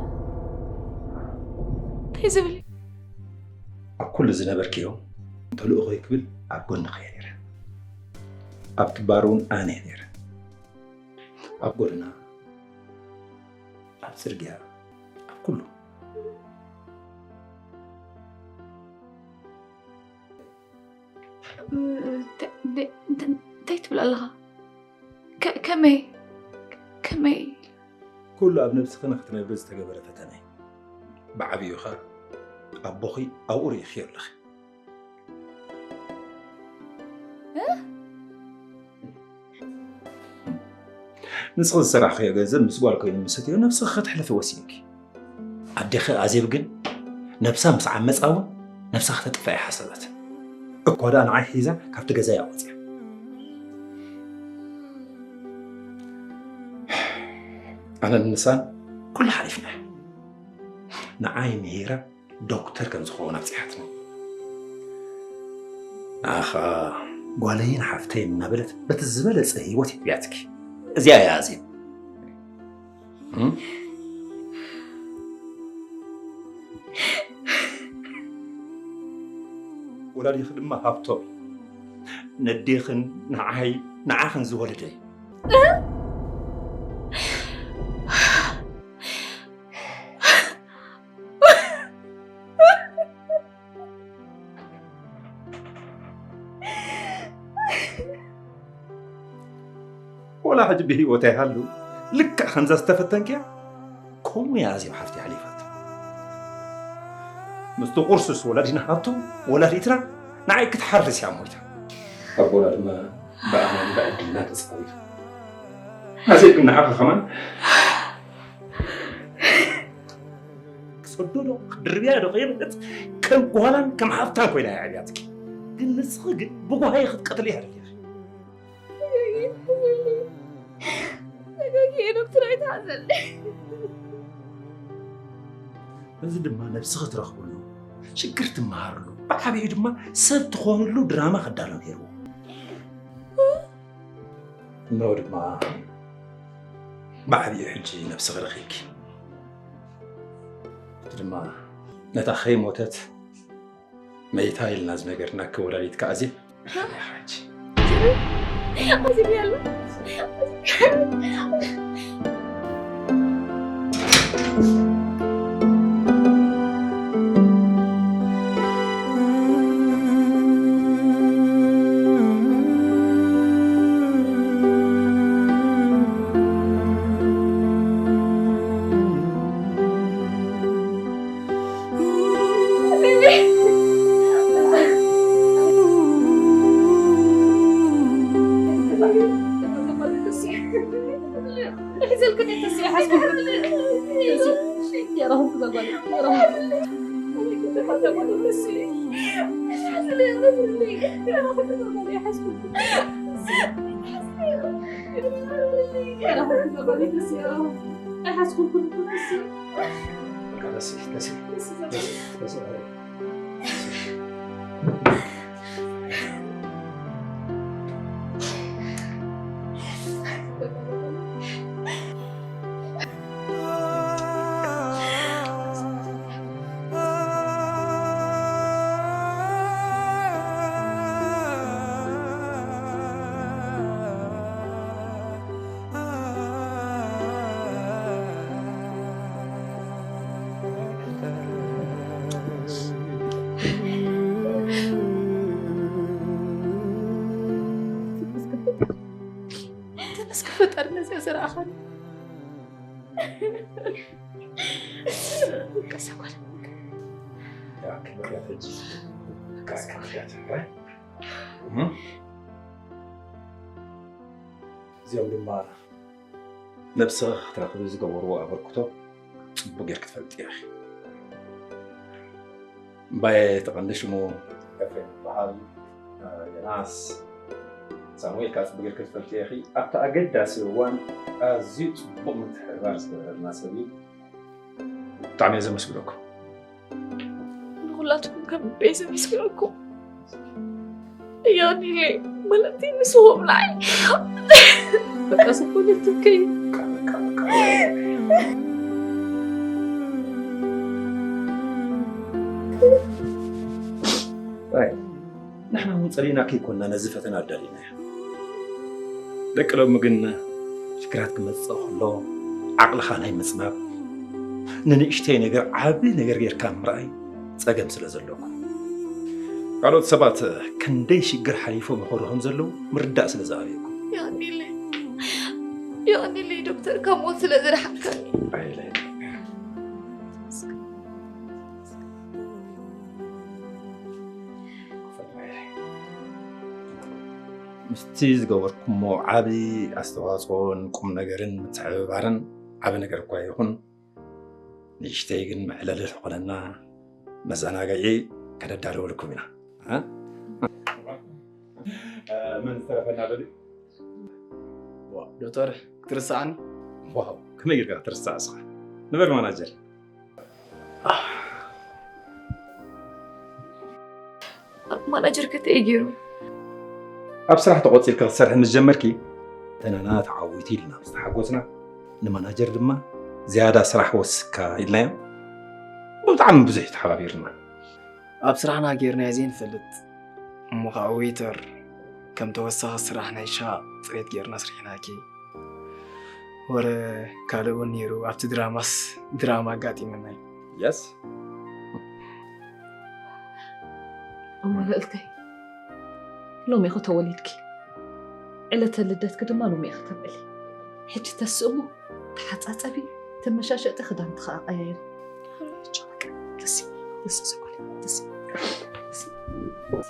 እንታይ ዝብል? ኣብ ኩሉ ዝነበርክዮ ተልእኾይ ክብል ኣብ ጎንኺ እየ ነይረ። ኣብቲ ባር እውን ኣነ እየ ነይረ። ኣብ ጎደና፣ ኣብ ጽርግያ፣ ኣብ ኩሉ። እንታይ፣ እንታይ፣ እንታይ ትብል ኣለኻ? ከ-፣ ከመይ? ከመይ? ኩሉ ኣብ ነብስኺ ንኽትነብሪ ዝተገበረ ፈተነ እዩ። ብዓብዩኻ ኣቦኺ ኣብኡ ርኢኽዮ ኣለኺ። እ? ንስኺ ዝሰራሕኽዮ ገንዘብ ምስ ጓል ኮይኑ ምስ ሰትዮ ነብስኺ ከተሕልፊ ወሲንኪ። ኣዴኺ ኣዜብ ግን ነብሳ ምስ ዓመጻ እውን ነብሳ ከተጥፍኣ ኣይሓሰበትን። እኳ ደኣ ንዓይ ሒዛ ካብቲ ገዛ እያ ወጽያ። ኣነን ንሳን ኩሉ ሓሊፍና። ንዓይ ምሂራ ዶክተር ከም ዝኸውን ኣብጺሓትኒ። ንዓኻ ጓለይን ሓፍተይን እናበለት በቲ ዝበለጸ ህይወት የብያትኪ። እዚኣ እያ ኣዜብ። እም? ወላዲኺ ድማ ሃብቶም እዩ። ነዴኽን ንዓይ፣ ንዓኽን ዝወለደ እዩ። ወላ ሕጂ ብህይወት ኣይሃሉ፣ ልክዕ ከምዛ ዝተፈተንክያ፣ ከምኡ እያ ኣዜብ ሓፍተይ ሓሊፋቶ። ምስቲ ቁርሱስ ወላዲና ሃብቶም፣ ወላዲትና ንዓይ ክትሓርስ እያ ሞይታ። ኣቦና ድማ ብኣማን ብዕድልና ተጻዊቱ። ኣዜብ ግን ንዓኻ ከማን ክሰዶ ዶ ክድርብያ ዶ ከይብለት ከም ጓላን ከም ሓፍታን ኮይና እያ ዕብያትኪ። ግን ንስኺ ግን ብጓሃይ ክትቀትልያ ደሊኺ። ተጋጊየ ዶክተር ኣይትሓዘለይ። እዚ ድማ ነብስኺ ትረኽብሉ፣ ሽግር ትመሃርሉ፣ ብዓብዩ ድማ ሰብ ትኾንሉ ድራማ ክዳሎ ነይርዎ። እነሆ ድማ ብዓብዩ ሕጂ ነብስኺ ረኺብኪ። እቲ ድማ ነታ ከይሞተት መይታ ኢልና ዝነገርናኪ ወላዲትካ ኣዜብ ረኺብያ ኢኻ ሕጂ። ኣዜብ ያለ ተመስገን ፈጣሪ ነዚኣ ዘርኣኻኒ። ቀስ ጓል። እዚኦም ድማ ነብስኺ ክትረኽቢ ዝገበርዎ ኣበርክቶ ጽቡቕ ጌርኪ ትፈልጢ ኢኺ። እምባየ እቲ ቀንዲ ሽሙ ኤፍሬም ይበሃል። ዮናስ ሳሙኤል ከዓ ጽቡቕ ጌርኪ ትፈልጢ ኢኺ። ኣብቲ ኣገዳሲ እዋን ኣዝዩ ጽቡቕ ምትሕብባር ዝገበረልና ሰብ እዩ። ብጣዕሚ እየ ዘመስግነኩም። ንኹላትኩም ከም ልበይ ዘመስግነኩም። ያኒለ ማለት ንስኹም ንዓይ በቃ ዝኾነ ትከይ ንሕና እውን ጸሊእና ከይኮንና ነዚ ፈተና ኣዳሊናዮ። ደቂ ሎሚ ግን ሽግራት ክመጽእ ከሎ ዓቕልኻ ናይ ምጽባብ፣ ንንእሽተይ ነገር ዓቢ ነገር ጌርካ ምርኣይ ጸገም ስለ ዘለኩም፣ ካልኦት ሰባት ክንደይ ሽግር ሓሊፎም ይኸዱ ከም ዘለዉ ምርዳእ ስለ ዝኣበየኩም። የቐንየለይ፣ የቐንየለይ ዶክተር ካብ ሞት ስለ ዘድሓንካኒ። ምስቲ ዝገበርኩሞ ዓቢ ኣስተዋጽኦን ቁም ነገርን ምትሕብባርን ዓቢ ነገር እኳ ይኹን፣ ንእሽተይ ግን መዕለሊ ዝኾነና መዘናግዒ ከነዳልወልኩም ኢና። እ? መን ዝተረፈና ደልዩ? ዋ፣ ዶክተር ክትርስዓኒ? ዋው፣ ከመይ ጌርካ ክትርስዕ እስኻ? ንበር ማናጀር። ማናጀር ከተይ ገይሩ? ኣብ ስራሕ ተቖጺርካ ክትሰርሒ ምስ ጀመርኪ፣ ፈተናና ተዓዊቱ ኢልና ምስ ተሓጎስና፣ ንማናጀር ድማ ዝያዳ ስራሕ ወስካ ኢልናዮ። ብጣዕሚ ብዙሕ እዩ ተሓባቢርና። ኣብ ስራሕና ጌርናዮ ዘይንፈልጥ እሞ ከዓ ዌይተር ከም ተወሳኺ ስራሕ ናይ ሻቕ ፅሬት ጌርና ኣስሪሕናኪ። ወረ ካልእ እውን ነይሩ። ኣብቲ ድራማስ ድራማ ኣጋጢመና እዩ። የስ። እሞ ልእልተይ፣ ሎሚ ኢኹ ተወሊድኪ፣ ዕለተ ልደትኪ ድማ ሎሚ ኢኺ ተብዕሊ። ሕጂ ተስእሞ ተሓጻጸቢ፣ ተመሻሸጢ ክዳን ትኸኣ ቀያይሪ። ደስ ደስ ዘጓል ደስ ደስ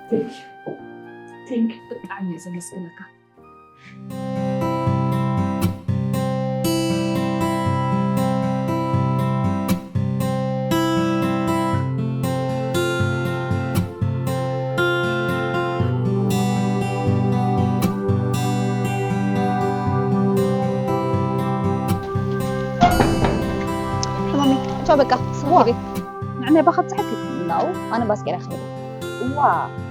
Thank you. Thank you. ብጣዕሚ እየ ዘመስግነካ። ማሚ፣ ቻው በቃ። ስዋ። ንዕናይ ባኸ ትጽሕፊ? ናው፣ ኣነ ባስኬራ ክሄድ። እዋ፣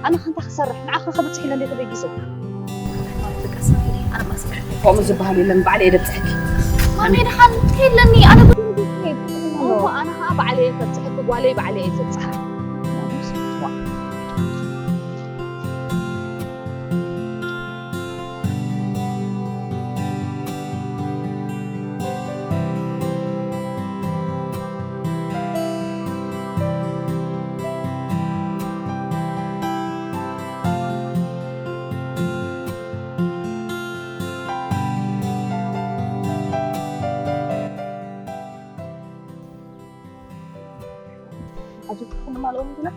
ኣነ ከንታ ክሰርሕ፣ ንዓኻ ከብጽሕ ኢለ እንዴ ተበጊሱ? ከምኡ ዝበሃል የለን፣ ባዕለ እየ ደብጽሐኪ። ማሜ፣ ድሓን ከየለኒ፣ ኣነ ብድንጉ ክሄድ። እዋ፣ ኣነ ኸዓ ባዕለ እየ ከብጽሐኪ፣ ጓለይ ባዕለ እየ ዘብጽሓ። ኣብዚ ትኹን ማለኦም ዲና?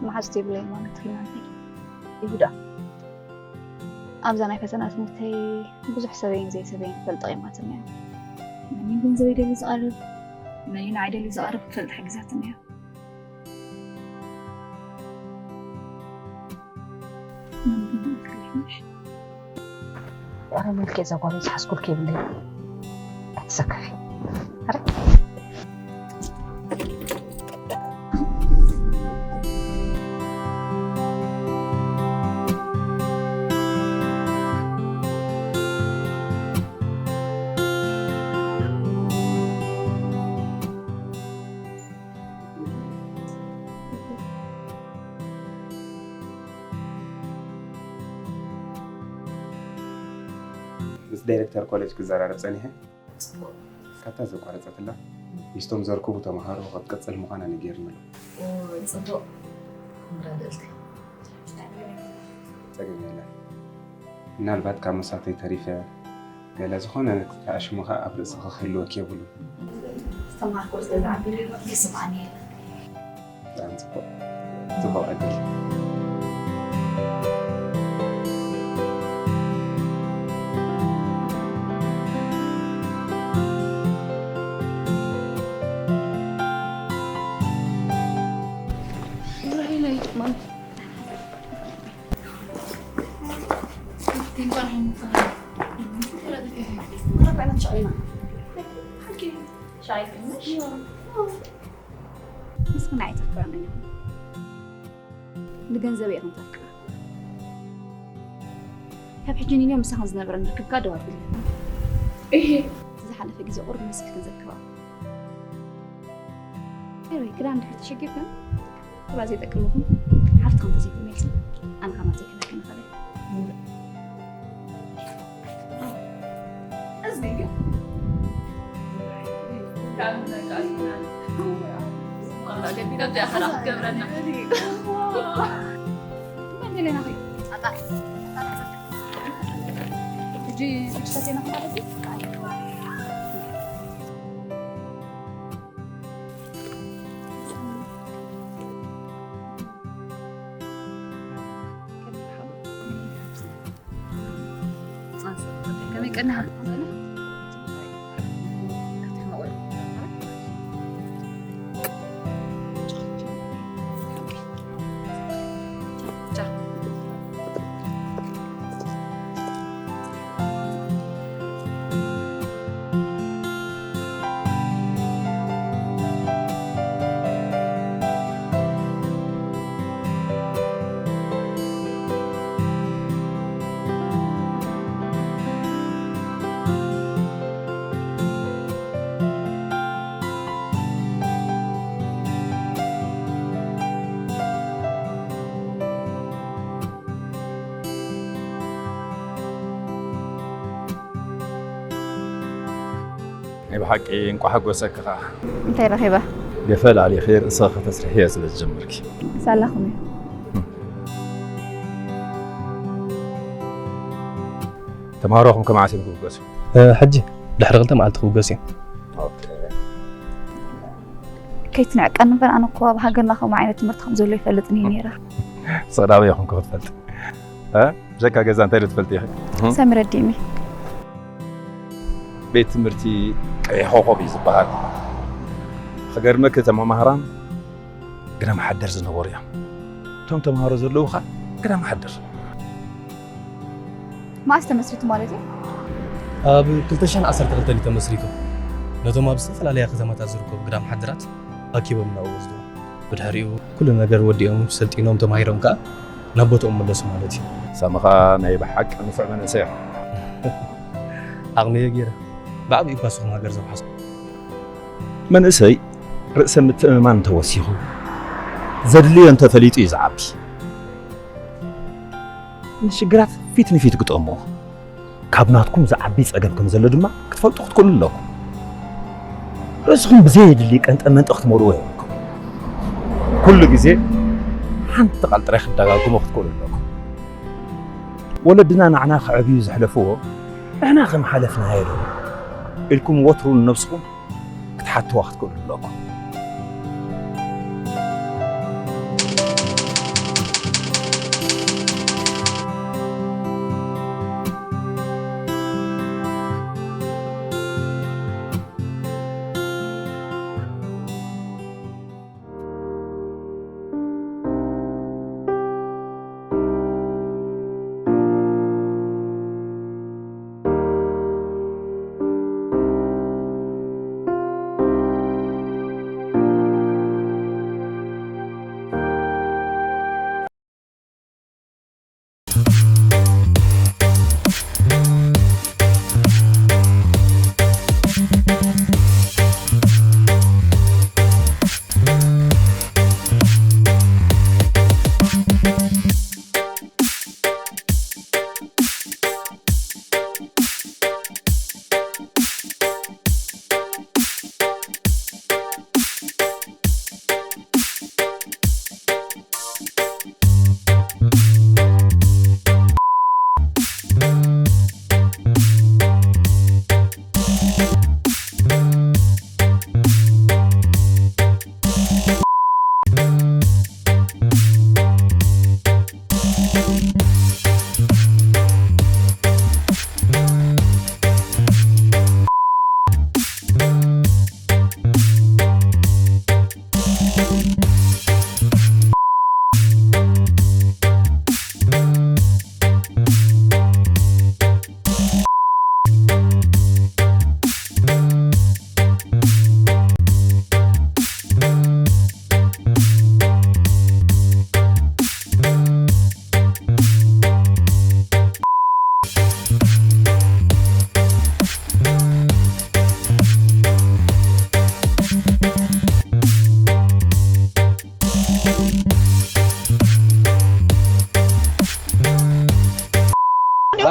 መሓዝቲ የብለይ ማለት ሪና። ይሁዳ፣ ኣብዛ ናይ ፈተና ትምህርተይ ብዙሕ ሰበይን ዘይሰበይን ክፈልጥ ቀይማትኒ እያ። መን እዩ ገንዘበይ ደልዩ ዝቐርብ፣ መን እዩ ንዓይ ደልዩ ዝቐርብ ክፈልጥ ሓጊዛትኒ እያ። መን ግን ይፈልጥ? ኣረ፣ መልክዕ እዛ ጓል ዝሓዝኩልኪ የብለይ። ኣይትሰከፊ። ኣረ። ምስ ዳይሬክተር ኮሌጅ ክዘራረብ ጸኒሐ። ጽቡቕ። ካብታ ዘቋረጸትላ ምስቶም ዘርክቡ ተምሃሮ ክትቅጽል ምዃና ነጊርኒ ኣሎ። ኦ፣ ጽቡቕ። ምራ ልእልቲ። ጸገም የለን። ምናልባት ካብ መሳተይ ተሪፈ ገለ ዝኾነ ኣሽሙ ኸኣ ኣብ ርእስኺ ክህልወኪ የብሉን። ዝተማሃርኩ ስለ ዝዓቢ ይስምዓኒ የለን። ብጣዕሚ ጽቡቕ። ጽቡቕ ዕድል። ሻይ ትንሽ? ምስጋና ኣይተፍቅረኒ። ንገንዘብ እየ ክንተፍቅራ። ካብ ሕጂ ንንዮ ምሳኽን ዝነበረን ርክብካ ደው ኣቢለ። እሄ። ዝሓለፈ ግዜ ቁሩብ መሲሕ ክንዘክሮ። ኤረይ፣ ክዳን ድሕር ተሸጊርክን፣ ኩላ ዘይጠቅም ይኹን፣ ሓፍትኽን ተዘይተመልሲ፣ ኣነ ከማን ዘይከላከል ንኸለ። ከመይ ቀኒኻ? ናይ ብሓቂ እንቋዕ ሓጎሰኪ ኸኣ። እንታይ ረኺበ? ገፈል ኣሊኺ ርእስኺ ከተስርሕዮ ስለ ዝጀመርኪ። ሳላኹም እዩ። ተምሃሮኹም ከመዓስ እዮም ክብገሱ? ሕጂ ድሕሪ ክልተ መዓልቲ ክብገሱ እዮም። ከይትንዕቀኒ እምበር ኣነ እኮ ኣብ ሃገርና ከምኡ ዓይነት ትምህርቲ ከም ዘሎ ይፈልጥን እዩ ነይረ። ሰላም ኢኹም ክትፈልጥ ብዘካ ገዛ እንታይ ዶ ትፈልጥ ኢኺ? ሰሚረ ዲሚ ቤት ትምህርቲ ቀይሕ ኮኾብ እዩ ዝበሃል። ክገርመክ እቶም መማህራን ግዳም ሓደር ዝነበሩ እዮም። እቶም ተምሃሮ ዘለዉ ኸ ግዳም ሓደር። መዓስ ተመስሪቱ ማለት እዩ? ኣብ ክልተ ሽሕን ዓሰርተ ክልተን እዩ ተመስሪቱ። ነቶም ኣብ ዝተፈላለያ ከተማታት ዝርከቡ ግዳም ሓደራት ኣኪቦም እናወስዱ ብድሕሪኡ ኩሉ ነገር ወዲኦም ሰልጢኖም ተማሂሮም ከዓ ናብ ቦትኦም መለሱ ማለት እዩ። ሳሚ ከዓ ናይ ብሓቂ ንፉዕ መንእሰይ ኢኻ። ዓቕመየ ገይረ ብዓብዩ እኳ ንስኹም ሃገር ዘውሓስኩም። መንእሰይ ርእሰ ምትእምማን እንተወሲኹ ዘድልዮ እንተፈሊጡ እዩ ዝዓቢ። ንሽግራት ፊት ንፊት ግጠሞ። ካብ ናትኩም ዝዓቢ ጸገም ከም ዘሎ ድማ ክትፈልጡ ክትክእሉ ኣለኩም። ርእስኹም ብዘየድሊ ቀንጠ መንጠ ክትመልእዎ የብልኩም። ኩሉ ግዜ ሓንቲ ቃል ጥራይ ክትደጋግሞ ክትክእሉ ኣለኩም። ወለድና ንዓና ከዕብዩ ዘሕለፍዎ ንሕና ከም ሓለፍናዮ ዶ ኢልኩም ወትሩ ንነብስኹም ክትሓትዋ ክትክእሉ ኣለኩም።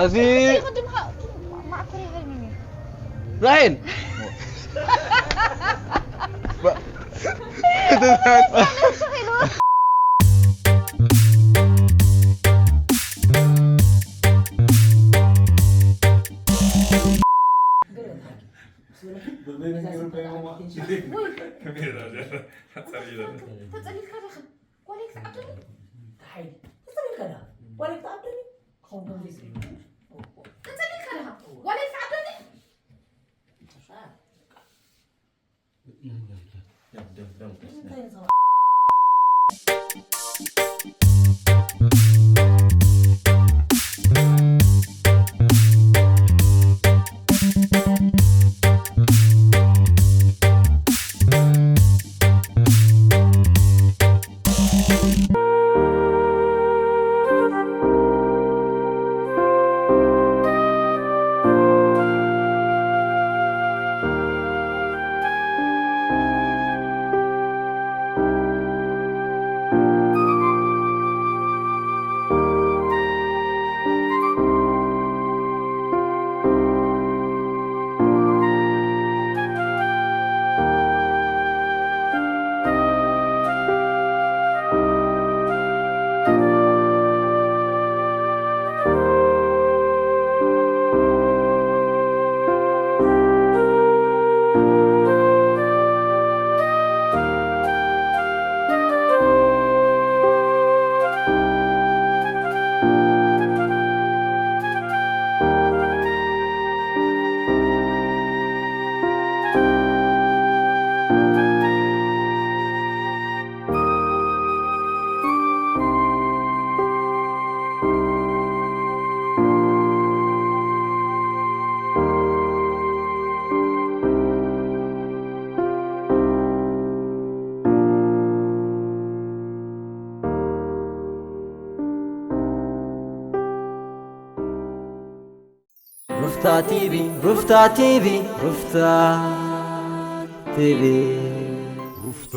እዚ ራሄል ተጸሊልካ ዲኻ? ጓለይ ክትዓብደኒ? እንታይ ሓይሊ? ተጸሊልካ ዲኻ? ጓለይ ክትዓብደኒ? ክኸውን ከም ዘይስርሑ። ተጸሊልካ ዲኻ? ጓለይ ክትዓብደኒ? ሩፍታ ቲቪ ሩፍታ ቲቪ ሩፍታ ቲቪ ሩፍታ